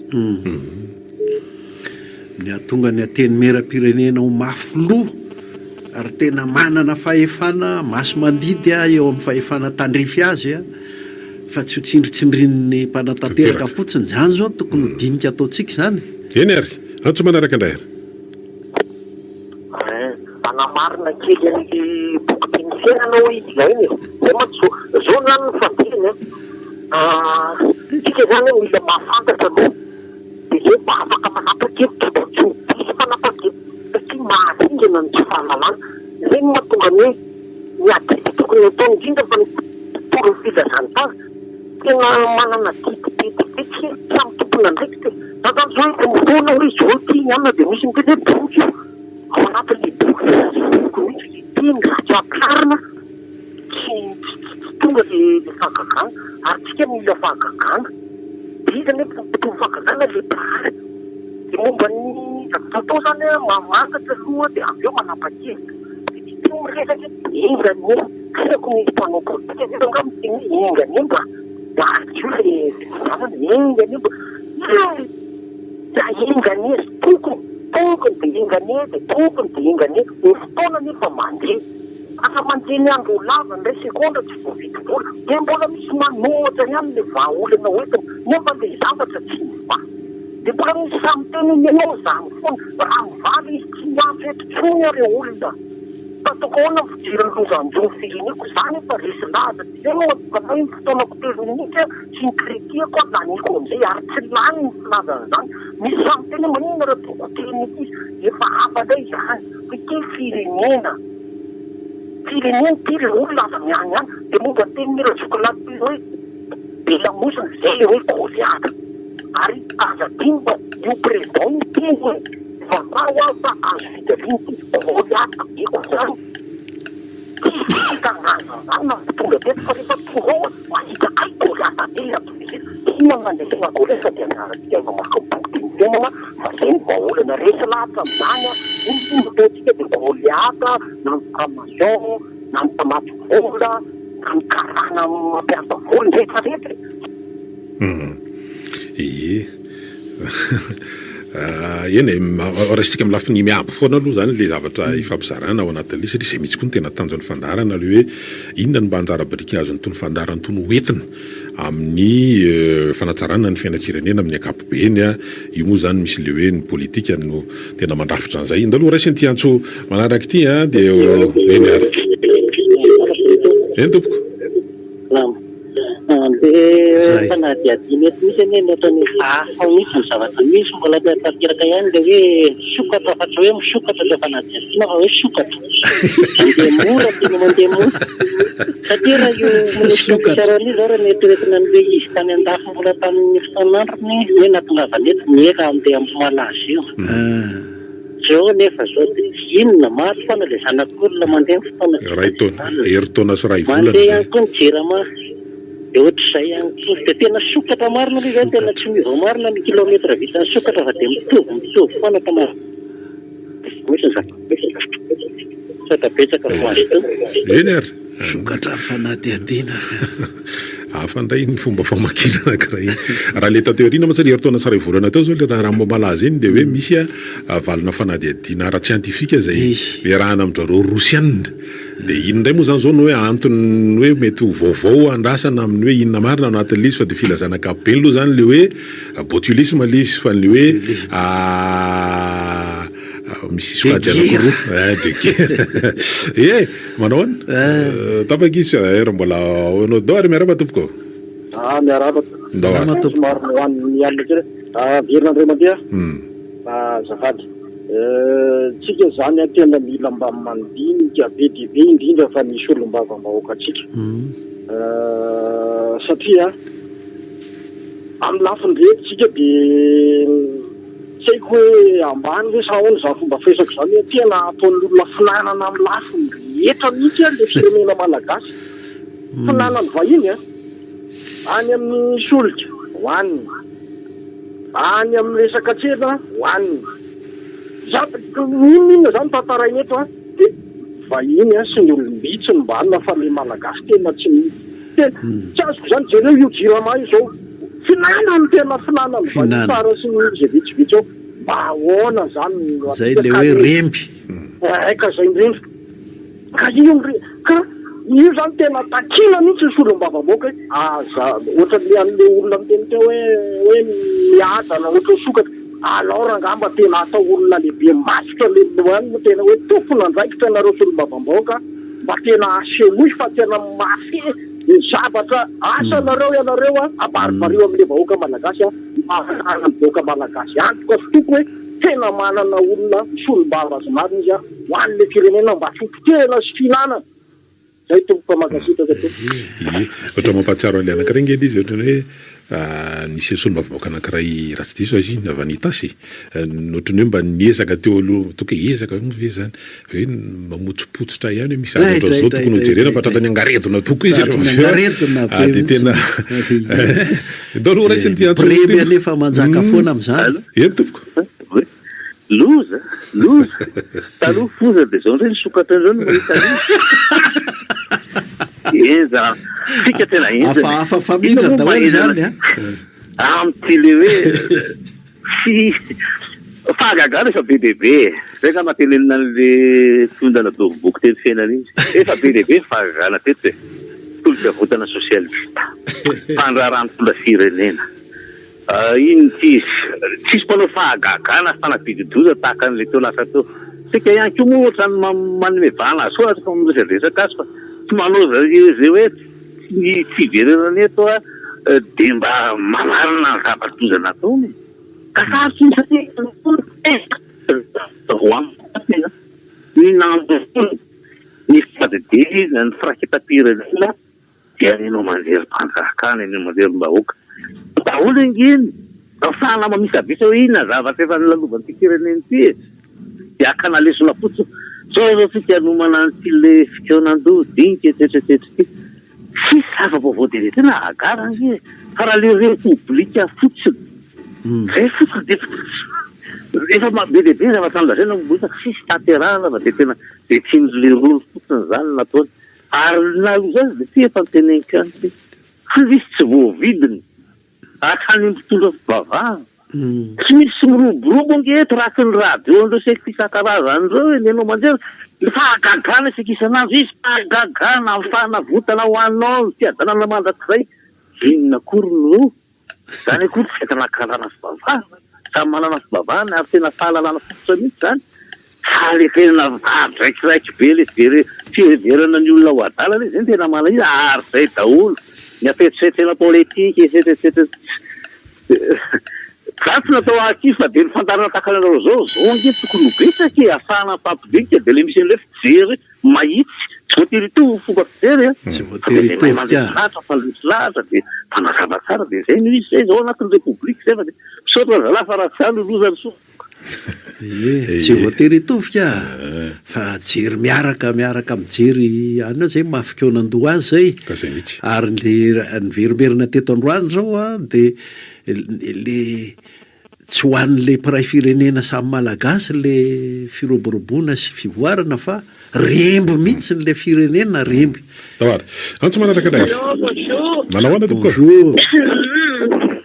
Ny hahatonga ny Antenimierampirenena ho mafy loha ary tena manana fahefana masi-mandidy eo amin'ny fahefana tandrify azy fa tsy ho tsindritsindrin'ny mpanatanteraka fotsiny. Izany izao no tokony ho dinika ataontsika izany. Eny ary, antso manaraka indray ary. Manamarina kely an'le boky teny fiainana hoy izy ilaina e! Zay mantsy zao, zao zany ny fandehany an! Tsika zany mila mahafantatra aloha de zay vao afaka manapa-kevitra mba tsy ho diso fanapahan-kevitra satria maharingana ny tsy fahalalana. Zay no mahatonga ny hoe ny adidy tokony hatao indrindra fa ny mpitory ny filazantsara tena manana adidy be dia be tsy samy tompon'andraikitra e! Za zany zao efa mifoana hoe zao ity ny anona de misy miteny hoe boky io. Ao anatin'ilay boky ilay boky mihitsy ilay teny raha tsy ampiharina tsy tsy tonga ilay fahagagana ary tsika mila fahagagana dia iza anefa no mpitory fahagagana ilay mpahary dia momba ny zavatra atao izany an mamantatra aloha dia avy eo manapa-kevitra dia tsy teo miresaka hoe enga anie tsy haiko misy mpanao politika ve angaha miteny hoe enga anie mba mba hadio ilay fifidianana enga anie mba Dia enga anie ry tokony, tokony dia enga anie dia tokony dia enga anie, ny fotoana anefa mandeha. Aza mandeha ny andro ho lava ny iray segondra tsy voavidy vola, dia mbola misy manohatra ihany ilay vahaolana hoentina nefa ilay zavatra tsy mivaha. Dia mbola misy sahy miteny hoe ny anao izany foana, raha mivaha ilay izy tsy miantso eto intsony aho re olona. Fa ataoko ahoana ny fijery ny loza hanjo ny fireneko, za nefa resy lahatra. Zay no mahatonga anay ny fotoanako telo minitra sy ny crédit-ko aho laniako amin'izay ary tsy lany ny filaza an'izany. Misy sahy miteny hoe maninona raha toko teny ity izy? Efa hafa indray izany fa ity firenena, firenena ity ry olona aza mihanihany. Dia momba ny tenin'i Rajokilahy teo hoe be lamosina, izay ilay hoe Goliata. Ary aza adino fa io président io niteny hoe mivavaha ho aho fa azo fijaliana ity. Goliata be koa izany. Tsisy fitanganana ny mpitondra teto fa rehefa tonga ao mahita kay Goliata be ilay atao izy io. Inona no nandresena Goliata fa dia anjarantsika ny mamaky ny boky teny fiainana fa zay ny vahaolana. Resy lahatra amin'izany aho. Iny no ataontsika dia Goliata na ny franc-maçon na ny mpamatsy vola na ny karana mampiasa vola ny rehetra rehetra e. Ie. Eny e, raisintsika amin'ny lafiny miabo foana aloha izany ilay zavatra ifampizarana ao anatin'ilay satria izay mihitsy koa no tena tanjon'ny fandaharana ilay hoe inona no mba anjara biriky azon'itony fandaharana itony ho entina amin'ny fanatsarana ny fiainam-pirenena amin'ny ankapobeny. Io moa izany misy ilay hoe ny politika no tena mandrafitra an'izay. Ndao aloha raisina ity antso manaraka ity an, dia eny ary. Eny tompoko. Andeha fanadihadiana eto mihitsy anie ny ohatran'ny hafa mihitsy ny zavatra misy, mbola tsy tanteraka ihany ilay hoe misokatra fa tsy hoe misokatra ilay fanadihadiana fa hoe sokatra. Mandeha mora tena mandeha mora. Satria raha io minisitra fisarana io izao raha noeritreretina an'ilay izy tany andafy mbola tamin'ny fotoan'androny hoe nahatongavana eto ny ela andeha Ambohimalaza io. Zao anefa zao de inona maro foana le zanak'olona mandeha ny fotoana tsy Iray taona, herintaona sy iray volana Mandeha izay. ihany koa ny jirama de ohatr'izay ihany koa. De tena sokatra marina aloha izany, tena tsy miova marina ny kilomètre vitan'ny sokatra fa de mitovy mitovy foana fa mihitsy ny zava-misy. Misaotra betsaka fa mazotoa. Eny ary. Sokatra fanadihadiana. Hafa indray iny fomba famakiana anankiray iny. Raha ilay taty aoriana mantsy, ilay herintaona sy iray volana teo izao ilay raharaha Ambohimalaza iny dia hoe misy valina fanadihadiana ara-tsiantifika izay iarahana amin-dry zareo Rosiana. Dia iny indray moa izany izao no hoe antony hoe mety ho vaovao andrasana amin'ny hoe inona marina ao anatin'ilay izy fa dia filazana ankapobeny aloha izany ilay hoe botulisme ilay izy fa ny hoe. Misy sokajy anankiroa. Eh, de guerre. Eh, manao ahoana? Eh. Tapaka izy eh, raha mbola ao ianao. Ndao ary miarahaba tompoko. Ah, miarahaba. Ndao ary. Salama tompoko. Somary nohanin'ny alina kely. Ah, miverina indray mandeha. Hmm. Ah, azafady. Eh, tsika zany an tena mila mba mandinika be dia be indrindra fa ny solombavambahoakantsika. Hmm. Eh, satria amin'ny lafiny rehetra tsika dia Tsy haiko hoe ambany ve sa ahoana izany fomba firesako izany hoe tena ataon'ny olona finanana amin'ny lafiny rehetra mihitsy ary ilay firenena malagasy. Finanan'ny vahiny an! Any amin'ny solika, hohaniny. Any amin'ny resaka tsena, hohaniny. N'inon'inona izany tantaraina eto an, dia vahiny sy ny olom-bitsy no mba hanina fa ilay malagasy tena tsy Tena tsy azoko izany, jereo io jirama io zao, finanany tena finanany vahiny tsara sy ny izay vitsivitsy ao, mba ahoana izany no Zay le hoe remby. Eh ka zay indrindra, ka io ndry, ka io zany tena takiana mihitsy ny solombavambahoaka hoe aza ohatran'le an'le olona miteny teo hoe hoe miadana ohatran'ny sokatra, alao rangaha mba tena atao olona lehibe matotra le no tena hoe tompon'andraikitra nareo solombavambahoaka. Mba tena asehoy fa tena mahafehy ny zavatra asanareo ianareo a, abaribario amin'le vahoaka malagasy a, mba ahafahan'ny vahoaka malagasy antoka sy toky hoe tena manana olona misolombava azy marina izy a, ho an'le firenena mba tsy ho potehina sy fihinanana. Zay tompoko fa mankasitraka tompoko. Ie, ohatra mampahatsiaro an'ilay anankiray nge ilay izy ohatran'ny hoe Nisy solombavambahoaka anankiray raha tsy diso aho izy iny avy any Itasy e, ohatran'ny hoe mba niezaka teo aloha, ataoko hoe ezaka moa ve izany, hoe mamotsipotsitra ihany hoe misy zavatra ohatran'izao tokony ho jerena fa tratran'ny angaredona tokoa izy rehefa avy eo a, dia tena Ndao aloha raisina ity antso ity. Premy anefa manjaka foana amin'izany. Eny tompoko. Loza, loza. Taloha foza dia izao indray nisokatra indray no mahita an'io. Henja, tsika tena henjana. Hafahafa famindra daholo izany an. Amin'ity le hoe tsy fahagagana efa be dia be e. Zay angamba tenenina an'le fiondana doroboky teny fiainana iny. Efa be dia be ny fahagagana teto e. Tolo-piavotana sosialista. Mpandraharaha mitondra firenena. Iny tsy izy. Tsisy mpanao fahagagana sy fanapidi-doza tahaka an'ilay teo lasa teo. Tsika ihany koa moa ohatran'ny manome vahana azy foana rehefa miresadresaka azy fa tsy manao izay hoe tsy tsy hiverenana eto dia mba manarina ny zava-doza nataony e. Ka sarotra iny satria ny nandrosoana ny fadidina ny firaiketam-pirenena Dia ny haino aman-jerim-panjakana, ny haino aman-jerim-bahoaka daholo ange iny. Ahafahana mamisavisa hoe inona zavatra efa nolalovan'ity firenena ity e. Dia hakana lesona fotsiny. Zao izao tsika hanomana an'ity le fikaonandoha dinika etsetra etsetra ity. Tsisy zava-baovao dia tena hahagaga ange e. Fa raha le repoblika fotsiny, zay fotsiny dia efa be dia be ny zavatra nolazaina momba io fa tsisy tanterahana fa dia tena be tsindry lerony fotsiny izany no nataony. Ary na aloha izany dia tsy efa noteneniko ihany ity fa misy tsy voavidiny hatrany mpitondra fivavahana. Tsy misy miroborobo ange eto raha tsy ny radio an'ireo secte isan-karazany ireo e, ny haino aman-jery. Ny fahagagana isika isan'andro, hisy fahagagana amin'ny fanavotana ho anao ny fiadanana mandrakizay. Inona akory no eo? Izany akory tsy entina hankahalana fivavahana, samy manana fivavahana ary tena fahalalana fototra mihitsy izany, fa le tena vadraikiraiky be le fiheverana ny olona ho adala le zay no tena manahira ary zay daholo ny hafetsifetsena politika etsetra etsetra za tsy natao ahakivo fa de ny fandaharana tahaka ny anareo zao zao ange tokony ho betsaka e ahafahana mifampidinika de le misy an'le fijery Mahitsy, tsy voatery hitovy ny fomba fijery an! Tsy voatery hitovy ka. Mandresy lahatra, mifandresy lahatra dia mpanazava tsara dia izay no izy, izay izao anatin'ny repoblika izay fa dia misaotra zalahy fa raha tsy izany ho loza ny sofiko. Ie, tsy voatery hitovy ka! Fa jery miaraka, miaraka mijery any eo izay maha fikaonan-doha azy izay. Ka izay mihitsy. Ary le niverimberina teto androany izao an, dia le Tsy ho an'ilay mpiray firenena samy Malagasy ilay firoboroboana sy fivoarana fa remby mihitsy ilay firenena remby. Tawara. Antso manaraka indray ary. Allô, bonjour. Manao ahoana tompoko? Bonjour.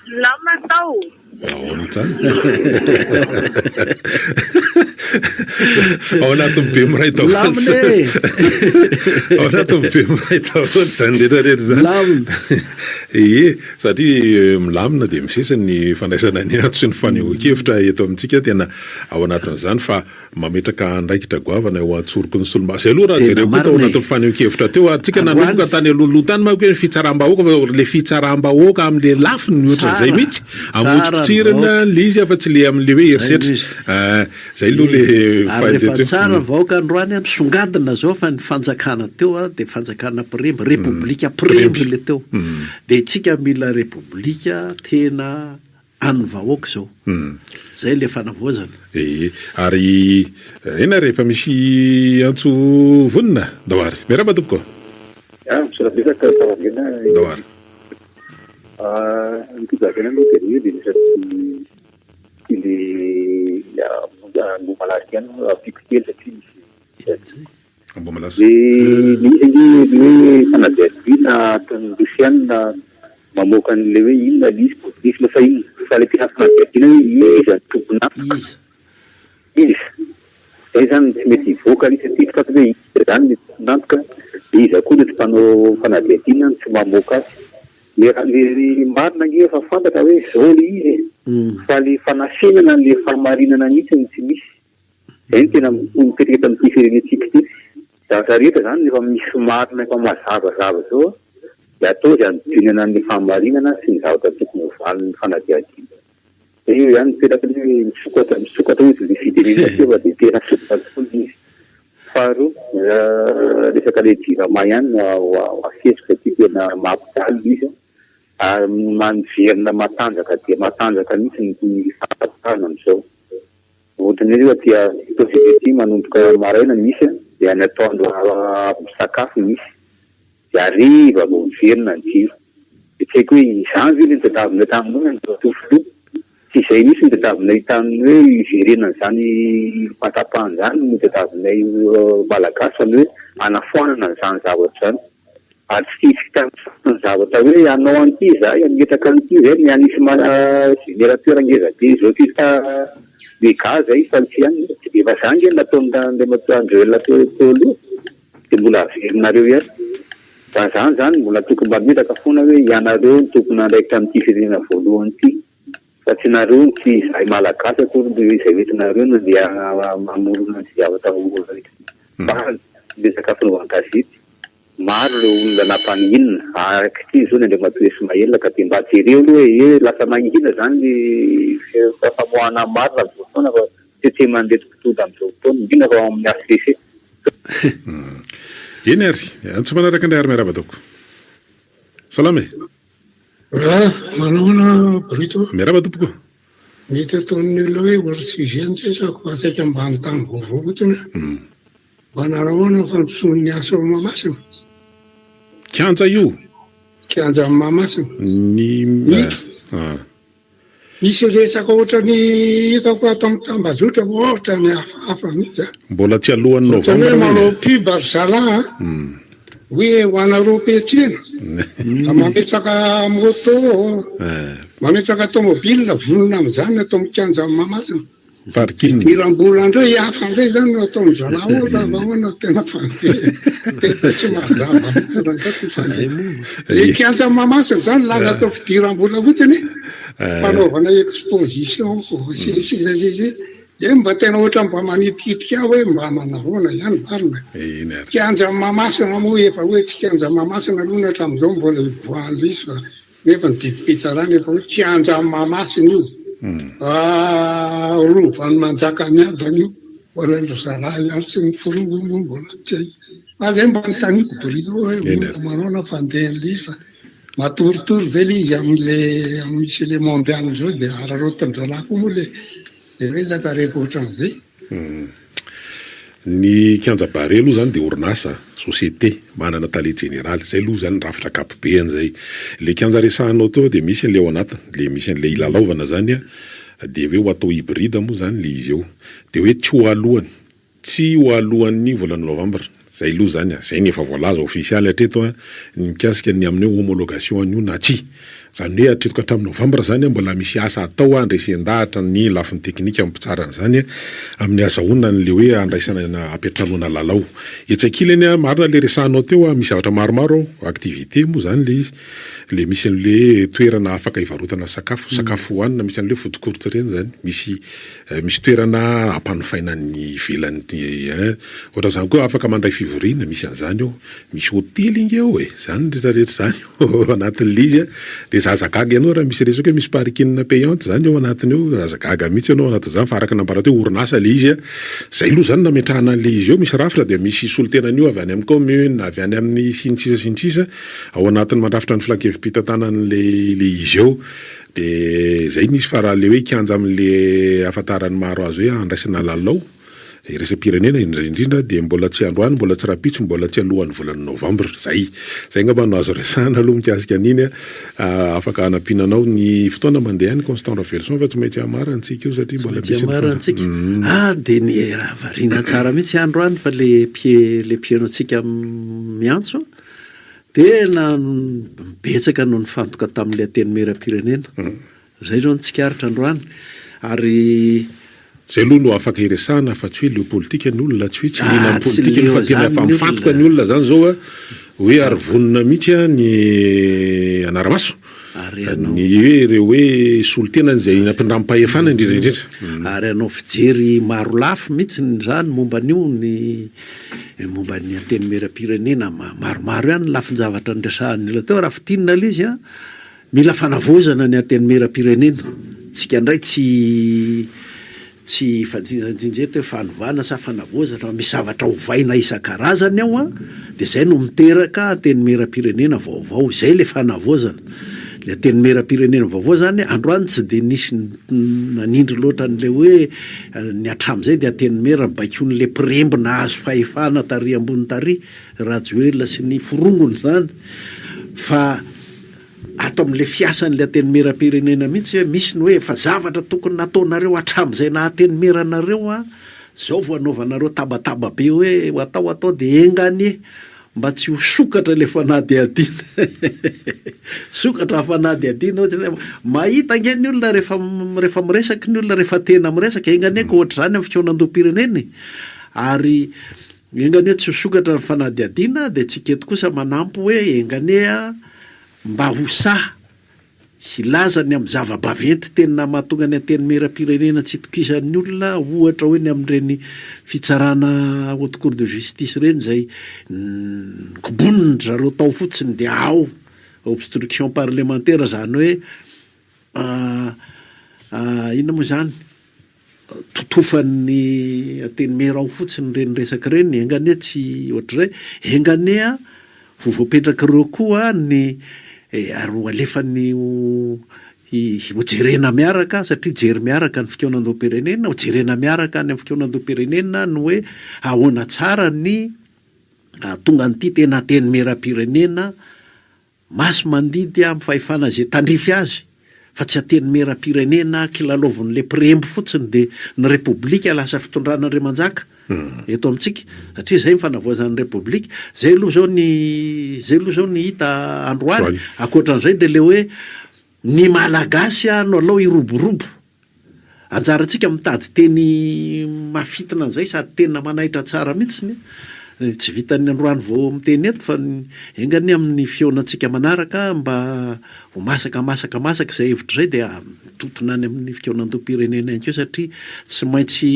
Milamina tao. Ahoana tsara? Ao anatin'ny be miray daholo. Milamina e! Ao anatin'ny be miray daholo izany rehetra rehetra izany. Milamina. Ie, satria milamina dia misesy ny fandraisana ny antso sy ny fanehoan-kevitra eto amintsika tena ao anatin'izany fa Mametraka andraikitra goavana eo an-tsoroky ny solombava. Izay aloha raha Tena jereo koa tao marina e. anatin'ny fanehoan-kevitra teo ary tsika Androany. nanomboka tany alohaloha tany manko hoe ny fitsaram-bahoaka fa le fitsaram-bahoaka amin'le lafiny ohatran'izay Tsara. mihitsy Tsara ny amotsipotsirana vahoaka. le izy fa tsy le amin'le hoe Zay no herisetra. izy. Ah, zay aloha le Ie. Ary rehefa fahendrena teo. tsara ny vahoaka androany an, misongadina zao fa ny fanjakana teo an dia fanjakana mpiremby, repoblika mpiremby le teo. Dia tsika mila repoblika tena An'ny vahoaka izao. Zay le fanavaozana. Ee, ary eny ary efa misy antso vonona. Ndao ary. Miarahaba tompoko. Ah, misaotra betsaka Tavarena. Ndao ary. Ah, ny Tojaviana aloha dia hoe dia misy ity le Ambohimalaza ity ihany no ampiako kely satria misy Ambohimalasa. Dia misy ange ny hoe fanadihadiana ataon'ny Rosiana mamoaka an'ilay hoe inona ilay izy, bouddhisme sa inona. Fa ilay tena fanadihadiana hoe iza no tompon'antoka. Iza? Iza? Izay izany no tsy mety hivoaka ilay izy satria tsy fantatra hoe iza izany no tompon'antoka, dia iza koa ireto mpanao fanadihadiana no tsy mamoaka azy. Ilay raha ilay marina ange efa fantatra hoe izao ilay izy e. Fa ilay fanafenana an'ilay fahamarinana mihitsy no tsy misy. Izay no tena mipetraka eto amin'ity firenentsika ity. Zavatra rehetra izany rehefa misy marina efa mazavazava izao dia atao izay hanodinana ny fahamarinana sy ny zavatra tokony ho valin'ny fanadihadiana. Izay eo ihany mipetraka ny hoe misokatra misokatra hoy ilay fitenenana teo fa dia tena sokatra tokoa ilay izy. Faharoa, resaka ilay jirama ihany no asehoko satria tena mampijaly ilay izy ary miverina matanjaka dia matanjaka mihitsy ny fahatahana amin'izao. Ohatran'ny hoe aty Itaosy aty manomboka maraina misy dia any atoandro avy misakafo misy dia hariva vao miverina ny jiro. Dia tsy haiko hoe izany ve ilay notadiavinay tamin'ny Andriamatoa Filoha? Tsy izay mihitsy no tadiavinay tamin'ny hoe hiverenan'izany fahatapahana izany no tadiavinay Malagasy fa ny hoe hanafoanana an'izany zavatra izany. Ary tsy vitan'ny zavatra hoe hanao an'ity izahay, hametraka an'ity izay, ny hanisy générateur ngeza be izao ty fa mega zay fa tsy any. Efa zany nge nataon'Andriamatoa Andry Rajoelina teo aloha dia mbola averinareo ihany. Raha zany zany mbola tokony mba hametraka foana hoe ianareo no tompon'andraikitra amin'ity firenena voalohany ity fa tsy nareo no tsy izahay Malagasy akory no izay hoentinareo no andeha hamorona an'ity zavatra vaovao ity. Fa resaka fanaovan-gazety, maro ireo olona nampanginina, araka ity izao ny Andriamatoa Ismaël ka dia mba jereo aloha e, he lasa mangina izany ny famoahana ny marina amin'izao fotoana fa tetseman'ireto mpitondra amin'izao fotoana, indrindra fa ao amin'ny HCC. Eny ary, antso manaraka indray ary miarahaba tompoko. Salama e. Ah, manahoana Brito? Miarahaba tompoko. Mety ataon'ny olona hoe hors sujet ny resako fa saika mba hanontany vaovao fotsiny aho. Mba nanahoana ny fandrosoan'ny asa ao Mahamasina? Kianja io? Kianjan'i Mahamasina. Ny Misy misy resaka ohatran'ny hitako ato amin'ny tambajotra ohatran'ny hafahafa mihitsy an. Mbola tsy alohan'ny Ohatran'ny novambra hoe manao anie. pub ry zalahy an. Hoe ho anareo mpiantsena ka mametraka moto, mametraka tomobile vonona amin'izany ato amin'ny kianjan'i Mahamasina. Parking. Fidiram-bola indray hafa indray izany no ataon-dry zalahy ao raha ahoana tena fandeha. Tena tsy mazava mihitsy rangahy ity fandeha. Ilay kianjan'i Mahamasina izany lasa atao fidiram-bola fotsiny fanaovana exposition sy ny sisa sy ny sisa. Dia mba tena ohatran'ny mba manitikitika ahy hoe mba manahoana ihany marina e. Eny ary. Kianja Mahamasina moa efa hoe tsy kianja Mahamasina aloha ny hatramin'izao mbola ivoahan'ilay izy fa nefa ny didim-pitsarana efa hoe kianja Mahamasina io. Rovan'i Manjakamiadana io. Mbola ry zalahy ihany sy ny filoha moa mbola tsy hay. Fa zay mba anontaniako Bruno hoe manahoana fandehan'ilay izy fa matoritory ve ilay izy amin'ilay misy ilay mondial izao dia araraotin-dry zalahy koa moa ilay Dia resaka rehefa ohatran'izay. Ny kianja Barea aloha izany dia orinasa, société, manana tale jeneraly. Izay aloha izany ny rafitra ankapobeany izay. Ilay kianja resahanao teo dia misy an'ilay ao anatiny, ilay misy an'ilay hilalaovana izany dia hoe ho atao hybride moa izany ilay izy eo. Dia hoe tsy ho alohany. Tsy ho alohan'ny volana novambra. Izay aloha izany an. Izay no efa voalaza ofisialy hatreto an, ny mikasika ny amin'ny hoe homologation an'io na tsia. Izany hoe hatreto ka hatramin'ny novambra izany mbola misy asa atao handresen-dahatra ny lafiny teknika amin'ny mpitsara an'izany amin'ny hazahoana an'ilay hoe handraisana na hampiantranoana lalao. Etsy ankilany, marina ilay resahanao teo, misy zavatra maromaro ao, activité moa izany ilay izy, ilay misy an'ilay hoe toerana afaka hivarotana sakafo, sakafo hohanina, misy an'ilay hoe food court ireny izany, misy misy toerana ampanofaina ny ivelany ein, ohatran'izany koa afaka mandray fivoriana, misy an'izany ao. Misy hotely nge ao e! Zany rehetra rehetra zany ao anatin'le izy a! De zaza gaga ianao raha misy resaka hoe misy parking payante zany ao anatiny ao, zaza gaga mihitsy ianao anatin'izany fa araka ny nambarako teo orinasa le izy a! Zay aloha zany nametrahana an'le izy eo, misy rafitra dia misy solontenan'io avy any amin'ny commune, avy any amin'ny sy ny sisa sy ny sisa ao anatin'ny mandrafitra ny filankevi-pitantanan'le le izy eo. De zay ny izy fa raha le hoe kianja amin'le ahafantaran'ny maro azy hoe handraisana lalao, Iraisam-pirenena indrindra indrindra dia mbola tsy androany, mbola tsy rahampitso, mbola tsy alohan'ny volana novambra. Izay. Izay angamba no azo resahana aloha mikasika an'iny a. Afaka hanampiana anao ny fotoana mandeha any Constant Raveloson fa tsy maintsy hamarantsika io satria mbola misy ny Hamarantsika. Ah dia ny variana tsara mihitsy androany fa le mpie le mpihaino antsika miantso tena betsaka no nifantoka tamin'ilay antenimieram-pirenena. Zay zao ny tsikaritra androany ary. Zay aloha no afaka iresahana fa tsy hoe leo politika ny olona, tsy hoe tsy liana amin'ny politika ny fa tena efa mifantoka ny olona zany zao a, hoe ary vonona mihitsy a ny hanara-maso ny hoe ireo hoe solontenany izay nampindramim-pahefana indrindra indrindra. Ary hanao fijery maro lafy mihitsy zany momba an'io ny momba ny antenimierampirenena, maromaro ihany ny lafin-javatra niresahan'ny olona teo, raha fintinina ilay izy a. Mila fanavaozana ny Antenimierampirenena. Tsika indray tsy tsy hifanjinjajinja eto hoe fanovana sa fanavaozana fa misy zavatra ovaina isan-karazany ao an, dia izay no miteraka Antenimierampirenena vaovao. Izay ilay fanavaozana. Ilay Antenimierampirenena vaovao izany androany tsy dia nisy nanindry loatra an'ilay hoe ny hatramin'izay dia Antenimiera nibaikoan'ilay mpiremby nahazo fahefana tary ambony tary, Rajoelina sy ny forongony izany fa Ato amin'ilay fiasan'ilay Antenimierampirenena mihitsy hoe misy ny hoe efa zavatra tokony nataonareo hatramin'izay naha Antenimiera anareo an, izao vao anaovanareo tabataba be hoe ho atao atao dia enga anie mba tsy ho sokatra ilay fanadihadiana. Sokatra ny fanadihadiana ohatra hoe mahita ange ny olona rehefa rehefa miresaka ny olona rehefa tena miresaka, enga anie ka ohatr'izany amin'ny fikaonandoham-pirenena e! Ary enga anie tsy ho sokatra ny fanadihadiana dia tsika eto kosa manampy hoe enga anie an, Mba ho sahy hilaza ny amin'ny zava-baventy tena mahatonga ny Antenimierampirenena tsy itokisan'ny olona, ohatra hoe ny amin'ireny fitsarana Haute Cour de Justice ireny izay kobonin-dry zareo tao fotsiny dia ao, obstruction parlementaire izany hoe inona moa izany? Totofan'ny antenimiera ao fotsiny ireny resaka ireny, enga anie tsy ohatr'izay, enga anie ho voapetrak'ireo koa ny ary ho alefany ho ho jerena miaraka satria jery miaraka ny fikaonandoham-pirenena, ho jerena miaraka any amin'ny fikaonandoham-pirenena ny hoe ahoana tsara ny hahatonga an'ity tena antenimieram-pirenena Maso mandidy amin'ny fahefana izay tandrify azy fa tsy antenimieram-pirenena kilalaovin'ilay mpiremby fotsiny dia ny repoblika lasa fitondrana andriamanjaka eto amintsika satria izay ny fanavaozana ny repoblika. Izay aloha izao ny izay aloha izao ny hita androany. Ankoatran'izay dia ilay hoe ny Malagasy no alao hiroborobo. Anjarantsika mitady teny mahafintina an'izay sady tena manaitra tsara mihitsiny. Tsy vitan'ny androany vao miteny eto fa enga anie amin'ny fihaonantsika manaraka mba ho masaka masaka masaka izay hevitra izay dia mitontona any amin'ny fikaonandoham-pirenena ihany koa satria tsy maintsy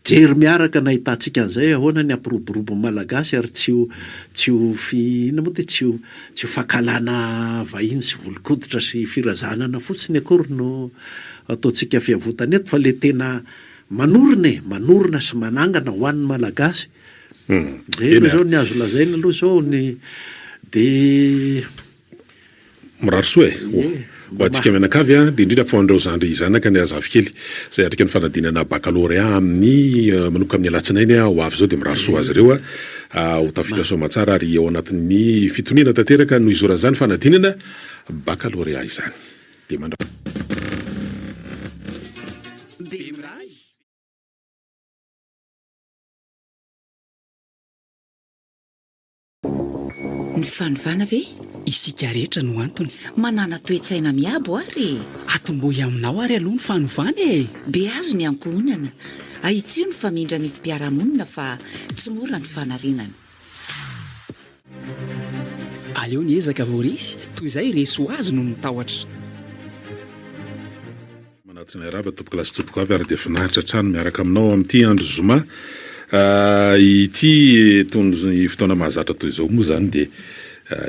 Jery miaraka ny ahitantsika an'izay ahoana ny hampiroborobo ny Malagasy ary tsy ho tsy ho fi inona moa ty tsy ho tsy ho fankahalana vahiny sy volon-koditra sy firazanana fotsiny akory no ataontsika fiavotana eto fa le tena manorina e! manorina sy manangana ho an'ny Malagasy. Zay aloha zao ny azo lazaina aloha zao ny de. Mirary soa e! Ho antsika mianakavy a, dia indrindra fa ho an'ireo zandry zanaka ny zafikely izay hiatrika ny fanadinana bakalorea amin'ny manomboka amin'ny alatsinainy ho avy izao dia mirary soa azy ireo ho tafita soamatsara ary ao anatin'ny fitoniana tanteraka no hizoran'izany fanadinana bakalorea izany. Dia mandra. Bemiray. Ny fanovana ve? Isika rehetra no antony. Manàna toe-tsaina miabo ary e! Atombohy aminao ary aloha ny fanovana e! Beazo ny ankohonana. Ahitsio ny famindra ny ivim-piarahamonina fa tsy mora ny fanarenana. Aleo ny ezaka vao resy toy izay resy ho azy noho ny tahotra. Manatona miarahaba tompoko lahy sy tompoko vavy ary dia finaritra hatrany miaraka aminao amin'ity andro zoma ity. Toy ny fotoana mahazatra toy izao moa izany dia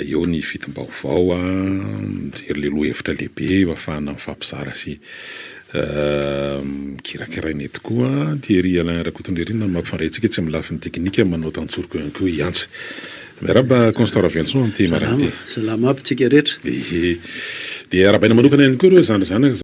eo ny fitim-baovao, mijery ilay lohahevitra lehibe ahafahana mifampizara sy mikirakiraina eto koa. Thierry Alain Rakotonirina no mampifandray antsika etsy amin'ny lafiny teknika, manao tantsoroka ihany koa i Antsa. Miarahaba Constant Raveloson amin'ity maraina ity. Salama, salama aby tsika rehetra. Ehe. Dia arahabaina manokana ihany koa ireo zandry zanaka.